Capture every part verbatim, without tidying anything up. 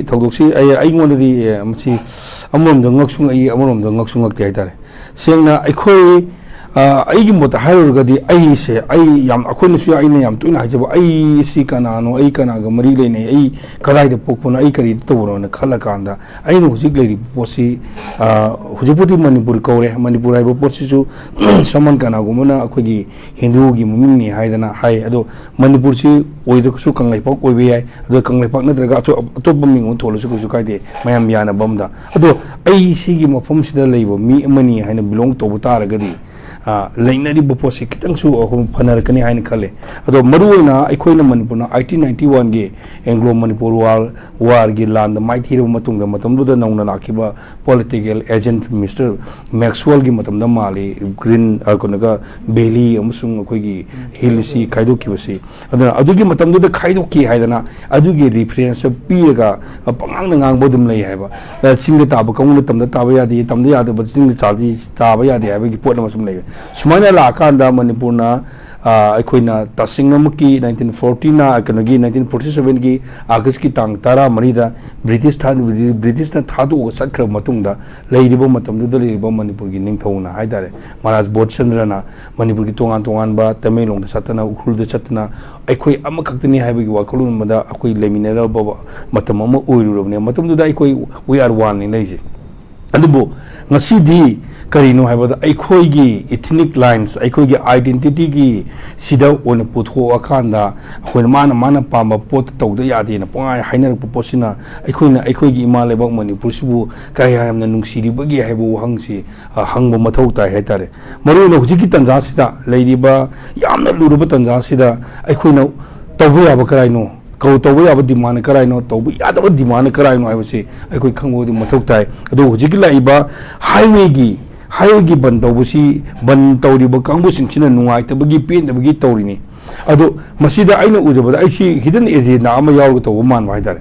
ꯊꯧꯗꯣꯛꯁꯤ ꯑꯩ, ꯑꯩꯉꯣꯟꯗꯗꯤ, ꯑꯦ, ꯃꯁꯤ ꯑꯃꯔꯣꯝꯗ ꯉꯛꯁꯨ ꯉꯛꯏ, ꯑꯃꯔꯣꯝꯗ ꯉꯛꯁꯨ ꯉꯛꯇꯦ ꯍꯥꯏꯇꯥꯔꯦ꯫ ꯁꯦꯡꯅ ꯑꯩꯈꯣꯏ, ꯑ, ꯑꯩꯒꯤ ꯃꯣꯠꯇ ꯍꯥꯏꯔꯨꯔꯒꯗꯤ ꯑꯩꯁꯦ, ꯑꯩ ꯌꯥꯝ, ꯑꯩꯈꯣꯏꯅꯁꯨ, ꯑꯩꯅ ꯌꯥꯝ ꯇꯣꯏꯅ ꯍꯥꯏꯖꯕ, "ꯑꯩ ꯁꯤ ꯀꯅꯥꯅꯣ? ꯑꯩ ꯀꯅꯥꯒ ꯃꯔꯤ ꯂꯩꯅꯩ? ꯑꯩ ꯀꯗꯥꯏꯗ ꯄꯣꯛꯄꯅꯣ? ꯑꯩ ꯀꯔꯤ ꯇꯧꯕꯅꯣꯅ?" ꯈꯜꯂꯀꯥꯟꯗ ꯑꯩꯅ ꯍꯧꯖꯤꯛ ꯂꯩꯔꯤꯕ ꯄꯣꯠꯁꯤ, ꯑ, ꯍꯧꯖꯤꯛꯄꯨꯗꯤ ꯃꯅꯤꯄꯨꯔ ꯀꯧꯔꯦ꯫ ꯃꯅꯤꯄꯨꯔ ꯍꯥꯏꯕ ꯄꯣꯠꯁꯤꯁꯨ ꯁꯃꯟ ꯀꯅꯥꯒꯨꯝꯕꯅ ꯑꯩꯈꯣꯏꯒꯤ ꯍꯤꯟꯗꯨꯒꯤ ꯃꯃꯤꯡꯅꯤ ꯍꯥꯏꯗꯅ ꯍꯥꯏ꯫ ꯑꯗꯣ ꯃꯅꯤꯄꯨꯔꯁꯤ ꯑꯣꯏꯗ꯭ꯔꯒꯁꯨ ꯀꯪꯂꯩꯄꯥꯛ ꯑꯣꯏꯕ ꯌꯥꯏ꯫ ꯑꯗꯣ ꯀꯪꯂꯩꯄꯥꯛ ꯅꯠꯇ꯭ꯔꯒ ꯑꯇꯣꯞ-, ꯑꯇꯣꯞꯄ ꯃꯤꯡ ꯑꯃ ꯊꯣꯜꯂꯁꯨ ꯀꯩꯁꯨ ꯀꯥꯏꯗꯦ, ꯃꯌꯥꯝ ꯌꯥꯅꯕ ꯑꯝꯗ꯫ ꯑꯗꯣ ꯑꯩ ꯁꯤꯒꯤ ꯃꯐꯝꯁꯤꯗ ꯂꯩꯕ ꯃꯤ ꯑꯃꯅꯤ ꯍꯥꯏꯅ belong ꯇꯧꯕ ꯇꯥꯔꯒꯗꯤ, ꯑ, ꯂꯩꯅꯔꯤꯕ ꯄꯣꯠꯁꯤ ꯈꯤꯇꯪꯁꯨ ꯑꯩꯈꯣꯏ ꯐꯅꯔꯛꯀꯅꯤ ꯍꯥꯏꯅ ꯈꯜꯂꯦ꯫ ꯑꯗꯣ ꯃꯔꯨꯑꯣꯏꯅ ꯑꯩꯈꯣꯏꯅ ꯃꯅꯤꯄꯨꯔꯅ eighteen ninety-one ꯒꯤ Anglo Manipur War, warꯒꯤ ꯂꯥꯟꯗ ꯃꯥꯏꯊꯤꯔꯕ ꯃꯇꯨꯡꯗ, ꯃꯇꯝꯗꯨꯗ ꯅꯧꯅ ꯂꯥꯛꯈꯤꯕ political agent Mister Maxwellꯒꯤ ꯃꯇꯝꯗ ꯃꯥꯜꯂꯤ, green, ꯑ, ꯀꯩꯅꯣꯒ, valley ꯑꯃꯁꯨꯡ ꯑꯩꯈꯣꯏꯒꯤ hillꯁꯤ ꯈꯥꯏꯗꯣꯛꯈꯤꯕꯁꯤ꯫ ꯑꯗꯨꯅ ꯑꯗꯨꯒꯤ ꯃꯇꯝꯗꯨꯗ ꯈꯥꯏꯗꯣꯛꯈꯤ ꯍꯥꯏꯗꯅ ꯑꯗꯨꯒꯤ reference ꯄꯤꯔꯒ ꯄꯉꯥꯡꯗ ꯉꯥꯡꯕ ꯑꯗꯨꯝ ꯂꯩ ꯍꯥꯏꯕ꯫ ꯑ, ꯆꯤꯡꯗ ꯇꯥꯕ ꯀꯥꯡꯕꯨꯅ ꯇꯝꯗ ꯇꯥꯕ ꯌꯥꯗꯦ, ꯇꯝꯗ ꯌꯥꯗꯕ ꯆꯤꯡꯗ ꯆꯥꯗꯤ-, ꯇꯥꯕ ꯌꯥꯗꯦ ꯍꯥꯏꯕꯒꯤ ꯄꯣꯠ ꯑꯃꯁꯨ ꯂꯩ꯫ ꯁꯨꯃꯥꯏꯅ ꯂꯥꯛꯑꯀꯥꯟꯗ ꯃꯅꯤꯄꯨꯔꯅ, ꯑ, ꯑꯩꯈꯣꯏꯅ ꯇꯁꯦꯡꯅꯃꯛꯀꯤ nineteen fortyꯅ, ꯀꯩꯅꯣꯒꯤ, nineteen forty sevenꯒꯤ Augustꯀꯤ ꯇꯥꯡ ꯇꯔꯥꯃꯔꯤꯗ British ꯊꯥ-, Britishꯅ ꯊꯥꯗꯣꯛꯑꯒ ꯆꯠꯈ꯭ꯔꯕ ꯃꯇꯨꯡꯗ ꯂꯩꯔꯤꯕ, ꯃꯇꯝꯗꯨꯗ ꯂꯩꯔꯤꯕ ꯃꯅꯤꯄꯨꯔꯒꯤ ꯅꯤꯡꯊꯧꯅ ꯍꯥꯏꯇꯥꯔꯦ, ꯃꯍꯥꯔꯥꯖ ꯕꯣꯙꯆꯟꯗ꯭ꯔꯅ ꯃꯅꯤꯄꯨꯔꯒꯤ ꯇꯣꯉꯥꯟ ꯇꯣꯉꯥꯟꯕ, ꯇꯃꯦꯡꯂꯣꯡꯗ ꯆꯠꯇꯅ, ꯎꯈ꯭ꯔꯨꯜꯗ ꯆꯠꯇꯅ, ꯑꯩꯈꯣꯏ ꯑꯃꯈꯛꯇꯅꯤ ꯍꯥꯏꯕꯒꯤ ꯋꯥꯈꯜꯂꯣꯟ ꯑꯃꯗ ꯑꯩꯈꯣꯏ ꯂꯩꯃꯤꯟꯅꯔꯕ ꯃꯇꯝ ꯑꯃ ꯑꯣꯏꯔꯨꯔꯕꯅꯦ꯫ ꯃꯇꯝꯗꯨꯗ ꯑꯩꯈꯣꯏ "We are one" ꯅꯤ ꯂꯩꯔꯤꯁꯦ꯫ ꯑꯗꯨꯕꯨ ꯉꯁꯤꯗꯤ ꯀꯔꯤꯅꯣ ꯍꯥꯏꯕꯗ, ꯑꯩꯈꯣꯏꯒꯤ ethnic lines, ꯑꯩꯈꯣꯏꯒꯤ identityꯒꯤ ꯁꯤꯗ ꯑꯣꯏꯅ ꯄꯨꯊꯣꯛꯑꯀꯥꯟꯗ, ꯑꯩꯈꯣꯏꯅ ꯃꯥꯅ ꯃꯥꯅ ꯄꯥꯝꯕ ꯄꯣꯠꯇ ꯇꯧꯗ ꯌꯥꯗꯦꯅ ꯄꯨꯡꯍꯥꯏ ꯍꯥꯏꯅꯔꯛꯄ ꯄꯣꯠꯁꯤꯅ, ꯑꯩꯈꯣꯏꯅ ꯑꯩꯈꯣꯏꯒꯤ ꯏꯃꯥ ꯂꯩꯕꯥꯛ ꯃꯅꯤꯄꯨꯔꯁꯤꯕꯨ ꯀꯌꯥ ꯌꯥꯝꯅ ꯅꯨꯡꯁꯤꯔꯤꯕꯒꯦ ꯍꯥꯏꯕ ꯋꯥꯍꯪꯁꯤ, ꯑ, ꯍꯪꯕ ꯃꯊꯧ ꯇꯥꯏ ꯍꯥꯏꯇꯥꯔꯦ꯫ ꯃꯔꯨꯑꯣꯏꯅ ꯍꯧꯖꯤꯛꯀꯤ ꯇꯥꯟꯖꯥꯁꯤꯗ, ꯂꯩꯔꯤꯕ ꯌꯥꯝꯅ ꯂꯨꯔꯕ ꯇꯥꯟꯖꯥꯁꯤꯗ, ꯑꯩꯈꯣꯏꯅ ꯇꯧꯕ ꯌꯥꯕ ꯀꯔꯥꯏꯅꯣ? ꯀꯧ-, ꯇꯧꯕ ꯌꯥꯕ demandꯅ ꯀꯔꯥꯏꯅꯣ? ꯇꯧꯕ ꯌꯥꯗꯕ demandꯅ ꯀꯔꯥꯏꯅꯣ ꯍꯥꯏꯕꯁꯤ ꯑꯩꯈꯣꯏ ꯈꯪꯕꯗꯤ ꯃꯊꯧ ꯇꯥꯏ꯫ ꯑꯗꯨ ꯍꯧꯖꯤꯛꯀꯤ ꯂꯥꯛꯏꯕ highwayꯒꯤ, highwayꯒꯤ ꯕꯟ ꯇꯧꯕꯁꯤ, ꯕꯟ ꯇꯧꯔꯤꯕ ꯀꯥꯡꯕꯨꯁꯤꯡꯁꯤꯅ ꯅꯨꯡꯉꯥꯏꯇꯕꯒꯤ, ꯄꯦꯟꯗꯕꯒꯤ ꯇꯧꯔꯤꯅꯤ꯫ ꯑꯗꯣ ꯃꯁꯤꯗ ꯑꯩꯅ ꯎꯖꯕꯗ ꯑꯩꯁꯤ hidden agenda ꯑꯃ ꯌꯥꯎꯔꯒ ꯇꯧꯕ ꯃꯥꯟꯕ ꯍꯥꯏꯇꯥꯔꯦ꯫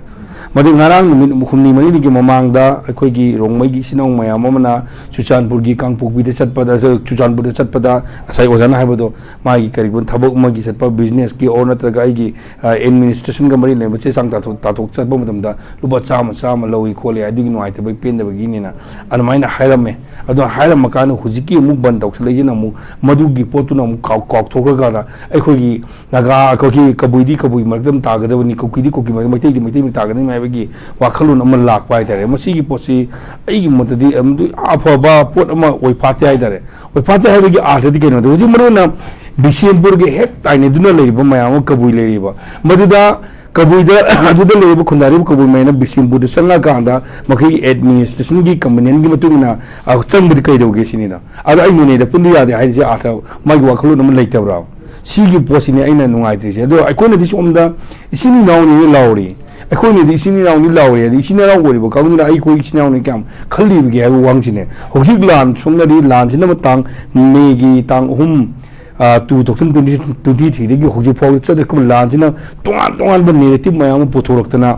ꯃꯗꯨ ꯉꯔꯥꯡ ꯅꯨꯃꯤꯠ ꯍꯨꯝꯅꯤ ꯃꯔꯤꯅꯤꯒꯤ ꯃꯃꯥꯡꯗ ꯑꯩꯈꯣꯏꯒꯤ ꯔꯣꯡꯃꯩꯒꯤ ꯏꯆꯤꯟ ꯏꯅꯥꯎ ꯃꯌꯥꯝ ꯑꯃꯅ ꯆꯨꯔꯆꯥꯟꯄꯨꯔꯒꯤ ꯀꯥꯡꯄꯣꯛꯄꯤꯗ ꯆꯠꯄꯗ, ꯆꯨꯔꯆꯥꯟꯄꯨꯔꯗ ꯆꯠꯄꯗ ꯉꯁꯥꯏ ꯑꯣꯖꯥꯅ ꯍꯥꯏꯕꯗꯣ, ꯃꯥꯒꯤ ꯀꯔꯤꯒꯨꯝꯕ ꯊꯕꯛ ꯑꯃꯒꯤ ꯆꯠꯄ, businessꯀꯤ or ꯅꯠꯇ꯭ꯔꯒ ꯑꯩꯒꯤ ꯑꯦꯗꯃꯤꯅꯤꯁꯇ꯭ꯔꯦꯁꯟꯒ ꯃꯔꯤ ꯂꯩꯅꯕ ꯆꯦ ꯆꯥꯡ ꯇꯥꯊꯣꯛ ꯇꯥꯊꯣꯛ ꯆꯠꯄ ꯃꯇꯝꯗ ꯂꯨꯄꯥ ꯆꯥꯝꯃ ꯆꯥꯝꯃ ꯂꯧꯏ ꯈꯣꯠꯂꯤ, ꯑꯗꯨꯒꯤ ꯅꯨꯡꯉꯥꯏꯇꯕꯒꯤ ꯄꯦꯟꯗꯕꯒꯤꯅꯤꯅ ꯑꯗꯨꯃꯥꯏꯅ ꯍꯥꯏꯔꯝꯃꯦ꯫ ꯑꯗꯣ ꯍꯥꯏꯔꯝꯃ ꯀꯥꯟꯗ ꯍꯧꯖꯤꯛꯀꯤ ꯑꯃꯨꯛ ꯕꯟ ꯇꯧꯁꯜꯂꯛꯏꯁꯤꯅ ꯑꯃꯨꯛ ꯃꯗꯨꯒꯤ ꯄꯣꯠꯇꯨꯅ ꯑꯃꯨꯛ ꯀꯥꯎ-, ꯀꯥꯎꯊꯣꯛꯈ꯭ꯔꯀꯥꯟꯗ ꯑꯩꯈꯣꯏꯒꯤ ꯅꯥꯒꯥ, ꯑꯩꯈꯣꯏꯒꯤ ꯀꯕꯨꯏꯗꯤ ꯀꯕꯨꯏ ꯃꯔꯛꯇ ꯑꯗꯨꯝ ꯇꯥꯒꯗꯕꯅꯤ, ꯀꯨꯀꯤꯗꯤ ꯀꯨꯀꯤ ꯃꯔꯛꯇ, ꯃꯩꯇꯩꯗꯤ ꯃꯩꯇꯩ ꯃꯔꯛ ꯇꯥꯒꯗꯕꯅꯤ ꯍꯥꯏꯕꯒꯤ ꯋꯥꯈꯜꯂꯣꯟ ꯑꯃ ꯂꯥꯛꯄ ꯍꯥꯏꯇꯥꯔꯦ꯫ ꯃꯁꯤꯒꯤ ꯄꯣꯠꯁꯤ ꯑꯩꯒꯤ ꯃꯣꯠꯇꯗꯤ ꯑꯗꯨ ꯑꯐꯕ ꯄꯣꯠ ꯑꯃ ꯑꯣꯏ ꯐꯥꯠꯇꯦ ꯍꯥꯏꯇꯥꯔꯦ꯫ ꯑꯣꯏ ꯐꯥꯠꯇꯦ ꯍꯥꯏꯕꯒꯤ ꯑꯥꯔꯊꯗꯤ ꯀꯩꯅꯣꯗ, ꯍꯧꯖꯤꯛ ꯃꯔꯨ ꯑꯣꯏꯅ ꯕꯤꯁꯦꯝꯄꯨꯔꯒꯤ ꯍꯦꯛ ꯇꯥꯏꯅꯗꯨꯅ ꯂꯩꯔꯤꯕ ꯃꯌꯥꯝ ꯑꯃ ꯀꯕꯨꯏ ꯂꯩꯔꯤꯕ, ꯃꯗꯨꯗ ꯀꯕꯨꯏꯗ ꯑꯗꯨꯗ ꯂꯩꯔꯤꯕ ꯈꯨꯟꯗꯥꯔꯤꯕ ꯀꯕꯨꯏ ꯃꯌꯥꯝꯅ ꯕꯤꯁꯦꯝꯄꯨꯔꯗ ꯆꯪꯉꯀꯥꯟꯗ ꯃꯈꯣꯏꯒꯤ ꯑꯦꯗꯃꯤꯅꯤꯁꯇ꯭ꯔꯦꯁꯟꯒꯤ ꯀꯟꯚꯤꯅꯤꯌꯟꯒꯤ ꯃꯇꯨꯡ ꯏꯟꯅ, ꯑ, ꯆꯪꯕꯗꯤ ꯀꯩꯗꯧꯒꯦ ꯁꯤꯅꯤꯗ꯫ ꯑꯗꯣ ꯑꯩ ꯅꯣꯅꯦꯗ ꯄꯨꯟꯕ ꯌꯥꯗꯦ ꯍꯥꯏꯔꯤꯁꯦ ꯑꯥꯔꯊ ꯃꯥꯒꯤ ꯋꯥꯈꯜꯂꯣꯟ ꯑꯃ ꯂꯩꯇꯕ꯭ꯔꯥ? ꯁꯤꯒꯤ ꯄꯣꯠꯁꯤꯅꯤ ꯑꯩꯅ ꯅꯨꯡꯉꯥꯏꯇ꯭ꯔꯤꯁꯦ꯫ ꯑꯗꯣ ꯑꯩꯈꯣꯏꯅꯗꯤ ꯁꯣꯝꯗ ꯏꯆꯤꯟ ꯏꯅꯥꯎꯅꯤꯅ ꯂꯥꯎꯔꯤ, ꯑꯩꯈꯣꯏꯅꯗꯤ ꯏꯆꯤꯟ ꯏꯅꯥꯎꯅꯤ ꯂꯥꯎꯔꯤ꯫ ꯑꯗꯨ ꯏꯆꯤꯟ ꯏꯅꯥꯎ ꯑꯣꯏꯔꯤꯕ ꯀꯥꯡꯕꯨꯅ ꯑꯩꯈꯣꯏ ꯏꯆꯤꯟ ꯏꯅꯥꯎꯅꯤ ꯀꯌꯥꯝ ꯈꯜꯂꯤꯕꯒꯦ ꯍꯥꯏꯕ ꯋꯥꯍꯪꯁꯤꯅꯦ꯫ ꯍꯧꯖꯤꯛ ꯂꯥꯟ ꯁꯣꯛꯅꯔꯤ, ꯂꯥꯟꯁꯤꯅ ꯇꯥꯡ ꯃꯦꯒꯤ ꯇꯥꯡ ꯑꯍꯨꯝ, ꯑ, two thousand twenty, twenty threeꯗꯒꯤ ꯍꯧꯖꯤꯛ ꯐꯥꯎꯕ ꯆꯠꯊꯔꯛꯄ ꯂꯥꯟꯁꯤꯅ ꯇꯣꯉꯥꯟ ꯇꯣꯉꯥꯟꯕ ꯅꯦꯔꯦꯇꯤꯚ ꯃꯌꯥꯝ ꯑꯃ ꯄꯨꯊꯣꯔꯛꯇꯅ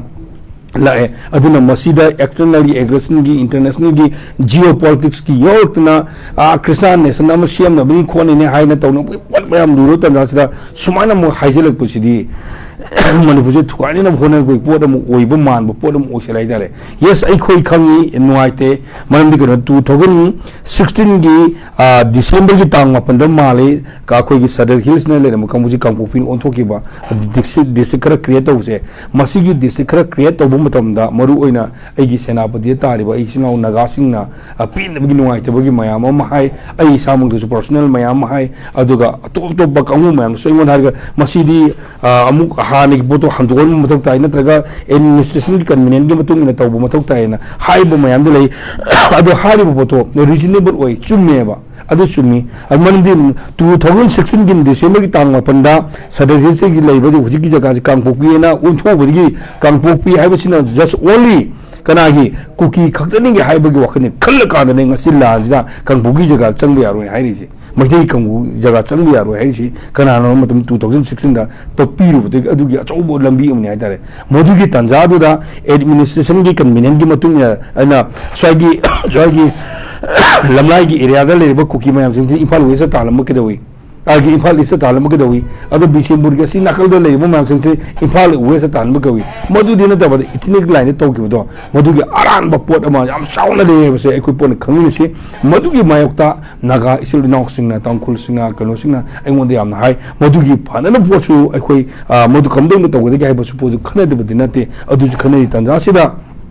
ꯂꯥꯛꯑꯦ꯫ ꯑꯗꯨꯅ ꯃꯁꯤꯗ externally aggressionꯒꯤ, internationalꯒꯤ, geopoliticsꯀꯤ ꯌꯥꯎꯔꯛꯇꯅ, ꯑ, Christian nation ꯑꯃ ꯁꯦꯝꯅꯕꯅꯤ ꯈꯣꯠꯅꯤꯅꯦ ꯍꯥꯏꯅ ꯇꯧꯅꯕꯒꯤ ꯄꯣꯠ ꯃꯌꯥꯝ ꯂꯨꯔꯕ ꯇꯥꯟꯖꯥꯁꯤꯗ ꯁꯨꯃꯥꯏꯅ ꯑꯃꯨꯛ ꯍꯥꯏꯖꯤꯜꯂꯛꯄꯁꯤꯗꯤ ꯃꯅꯤꯄꯨꯔꯁꯦ ꯊꯨꯒꯥꯏꯅꯅꯕ ꯍꯣꯠꯅꯔꯛꯄꯒꯤ ꯄꯣꯠ ꯑꯃ ꯑꯣꯏꯕ ꯃꯥꯟꯕ ꯄꯣꯠ ꯑꯃ ꯑꯣꯏꯁꯜꯂꯦ ꯍꯥꯏꯇꯥꯔꯦ꯫ Yes, ꯑꯩꯈꯣꯏ ꯈꯪꯉꯤ, ꯅꯨꯡꯉꯥꯏꯇꯦ꯫ ꯃꯔꯝꯗꯤ ꯀꯩꯅꯣ, two thousand sixteenꯒꯤ, ꯑ, Decemberꯒꯤ ꯇꯥꯡ ꯃꯥꯄꯟꯗ ꯃꯥꯜꯂꯤ, ꯀ-, ꯑꯩꯈꯣꯏꯒꯤ Sadar Hillsꯅ ꯂꯩꯔꯝꯕ ꯀꯥꯡꯕꯨꯁꯤ ꯀꯥꯡꯄꯣꯛꯄꯤꯅ ꯑꯣꯟꯊꯣꯛꯈꯤꯕ꯫ ꯑꯗꯨ district, district ꯈꯔ create ꯇꯧꯕꯁꯦ, ꯃꯁꯤꯒꯤ district ꯈꯔ create ꯇꯧꯕ ꯃꯇꯝꯗ ꯃꯔꯨ ꯑꯣꯏꯅ ꯑꯩꯒꯤ ꯁꯦꯅꯥꯄꯇꯤꯗ ꯇꯥꯔꯤꯕ ꯑꯩ ꯏꯆꯤꯟ ꯏꯅꯥꯎ ꯅꯥꯒꯥꯁꯤꯡꯅ, ꯑ, ꯄꯦꯟꯗꯕꯒꯤ, ꯅꯨꯡꯉꯥꯏꯇꯕꯒꯤ ꯃꯌꯥꯝ ꯑꯃ ꯍꯥꯏ, ꯑꯩ ꯏꯁꯥꯃꯛꯇꯁꯨ personal ꯃꯌꯥꯝ ꯑꯃ ꯍꯥꯏ, ꯑꯗꯨꯒ ꯑꯇꯣꯞ ꯑꯇꯣꯞꯄ ꯀꯥꯡꯕꯨ ꯃꯌꯥꯝꯅꯁꯨ ꯑꯩꯉꯣꯟꯗ ꯍꯥꯏꯔꯒ ꯃꯁꯤꯗꯤ, ꯑ, ꯑꯃꯨꯛ ꯍꯥꯟꯅꯒꯤ ꯄꯣꯠꯇꯣ ꯍꯟꯗꯣꯛꯍꯟꯕ ꯃꯊꯧ ꯇꯥꯏ, ꯅꯠꯇ꯭ꯔꯒ administrationꯒꯤ convenientꯒꯤ ꯃꯇꯨꯡ ꯏꯟꯅ ꯇꯧꯕ ꯃꯊꯧ ꯇꯥꯏꯅ ꯍꯥꯏꯕ ꯃꯌꯥꯝꯗꯤ ꯂꯩ꯫ ꯑꯗꯣ ꯍꯥꯏꯔꯤꯕ ꯄꯣꯠꯇꯣ reasonable ꯑꯣꯏ, ꯆꯨꯝꯃꯦꯕ꯫ ꯑꯗꯨ ꯆꯨꯝꯃꯤ꯫ ꯑꯗꯨ ꯃꯔꯝꯗꯤ two thousand sixteenꯒꯤ Decemberꯒꯤ ꯇꯥꯡ ꯃꯥꯄꯟꯗ Sadar Hillsꯇꯒꯤ ꯂꯩꯕ ꯍꯧꯖꯤꯛꯀꯤ ꯖꯒꯥꯁꯤ ꯀꯥꯡꯄꯣꯛꯄꯤꯅ ꯑꯣꯟꯊꯣꯛꯄꯗꯒꯤ ꯀꯥꯡꯄꯣꯛꯄꯤ ꯍꯥꯏꯕꯁꯤꯅ just only ꯀꯅꯥꯒꯤ, ꯀꯨꯀꯤ ꯈꯛꯇꯅꯤꯒꯤ ꯍꯥꯏꯕꯒꯤ ꯋꯥꯈꯜꯅꯤ ꯈꯜꯂꯀꯥꯟꯗꯅꯦ ꯉꯁꯤ ꯂꯥꯟꯁꯤꯗ ꯀꯥꯡꯄꯣꯛꯄꯤ ꯖꯒꯥ ꯆꯪꯕ ꯌꯥꯔꯣꯏ ꯍꯥꯏꯔꯤꯁꯦ꯫ ꯃꯩꯇꯩ ꯀꯥꯡꯕꯨ ꯖꯒꯥ ꯆꯪꯕ ꯌꯥꯔꯣꯏ ꯍꯥꯏꯔꯤꯁꯤ ꯀꯅꯥꯅꯣ ꯃꯇꯝ two thousand sixteen ꯗ ꯇꯞꯄꯤꯔꯨꯕꯗꯒꯤ ꯑꯗꯨꯒꯤ ꯑꯆꯧꯕ ꯂꯝꯕꯤ ꯑꯃꯅꯤ ꯍꯥꯏꯇꯥꯔꯦ꯫ ꯃꯗꯨꯒꯤ ꯇꯥꯟꯖꯥꯗꯨꯗ administration ꯒꯤ convenience ꯀꯤ ꯃꯇꯨꯡ ꯏꯟꯅ ꯑꯩꯅ ꯁ꯭ꯋꯥꯏꯒꯤ ꯁ꯭ꯋꯥꯏꯒꯤ ꯂꯝꯂꯥꯏꯒꯤ area ꯗ ꯂꯩꯔꯤꯕ ꯀꯨꯀꯤ ꯃꯌꯥꯝꯁꯤꯡꯁꯤ ꯏꯝꯐꯥꯜ West ꯇ ꯇꯥꯍꯜꯂꯝꯕ ꯀꯩꯗꯧꯏ? ꯑꯥꯒꯤ ꯏꯝꯐꯥꯜ East ꯇ ꯇꯥꯍꯜꯂꯝꯕ ꯀꯩꯗꯧꯏ? ꯑꯗꯣ ꯕꯤꯁꯦꯝꯄꯨꯔꯒꯤ ꯑꯁꯤ ꯅꯥꯀꯜꯗ ꯂꯩꯔꯤꯕ ꯃꯌꯥꯝꯁꯤꯡꯁꯦ ꯏꯝꯐꯥꯜ West ꯇ ꯇꯥꯍꯟꯕ ꯀꯧꯏ꯫ ꯃꯗꯨꯗꯤ ꯅꯠꯇꯕꯗ ethnic line ꯗ ꯇꯧꯈꯤꯕꯗꯣ ꯃꯗꯨꯒꯤ ꯑꯔꯥꯟꯕ ꯄꯣꯠ ꯑꯃ ꯌꯥꯝ ꯆꯥꯎꯅ ꯂꯩ ꯍꯥꯏꯕꯁꯦ ꯑꯩꯈꯣꯏ ꯄꯨꯟꯅ ꯈꯪꯃꯤꯟꯅꯁꯤ꯫ ꯃꯗꯨꯒꯤ ꯃꯥꯌꯣꯛꯇ ꯅꯥꯒꯥ ꯏꯆꯤꯜ ꯏꯅꯥꯎꯁꯤꯡꯅ, ꯇꯥꯡꯈꯨꯜꯁꯤꯡꯅ, ꯀꯩꯅꯣꯁꯤꯡꯅ ꯑꯩꯉꯣꯟꯗ ꯌꯥꯝꯅ ꯍꯥꯏ꯫ ꯃꯗꯨꯒꯤ ꯐꯅꯅꯕ ꯄꯣꯠꯁꯨ ꯑꯩꯈꯣꯏ, ꯑ, ꯃꯗꯨ ꯀꯝꯗꯧꯅ ꯇꯧꯒꯗꯒꯦ ꯍꯥꯏꯕꯁꯨ ꯄꯣꯠꯁꯨ ꯈꯟꯅꯗꯕꯗꯤ ꯅꯠꯇꯦ꯫ ꯑꯗꯨꯁꯨ ꯈꯟꯅꯔꯤ ꯇꯥꯟꯖꯥꯁꯤꯗ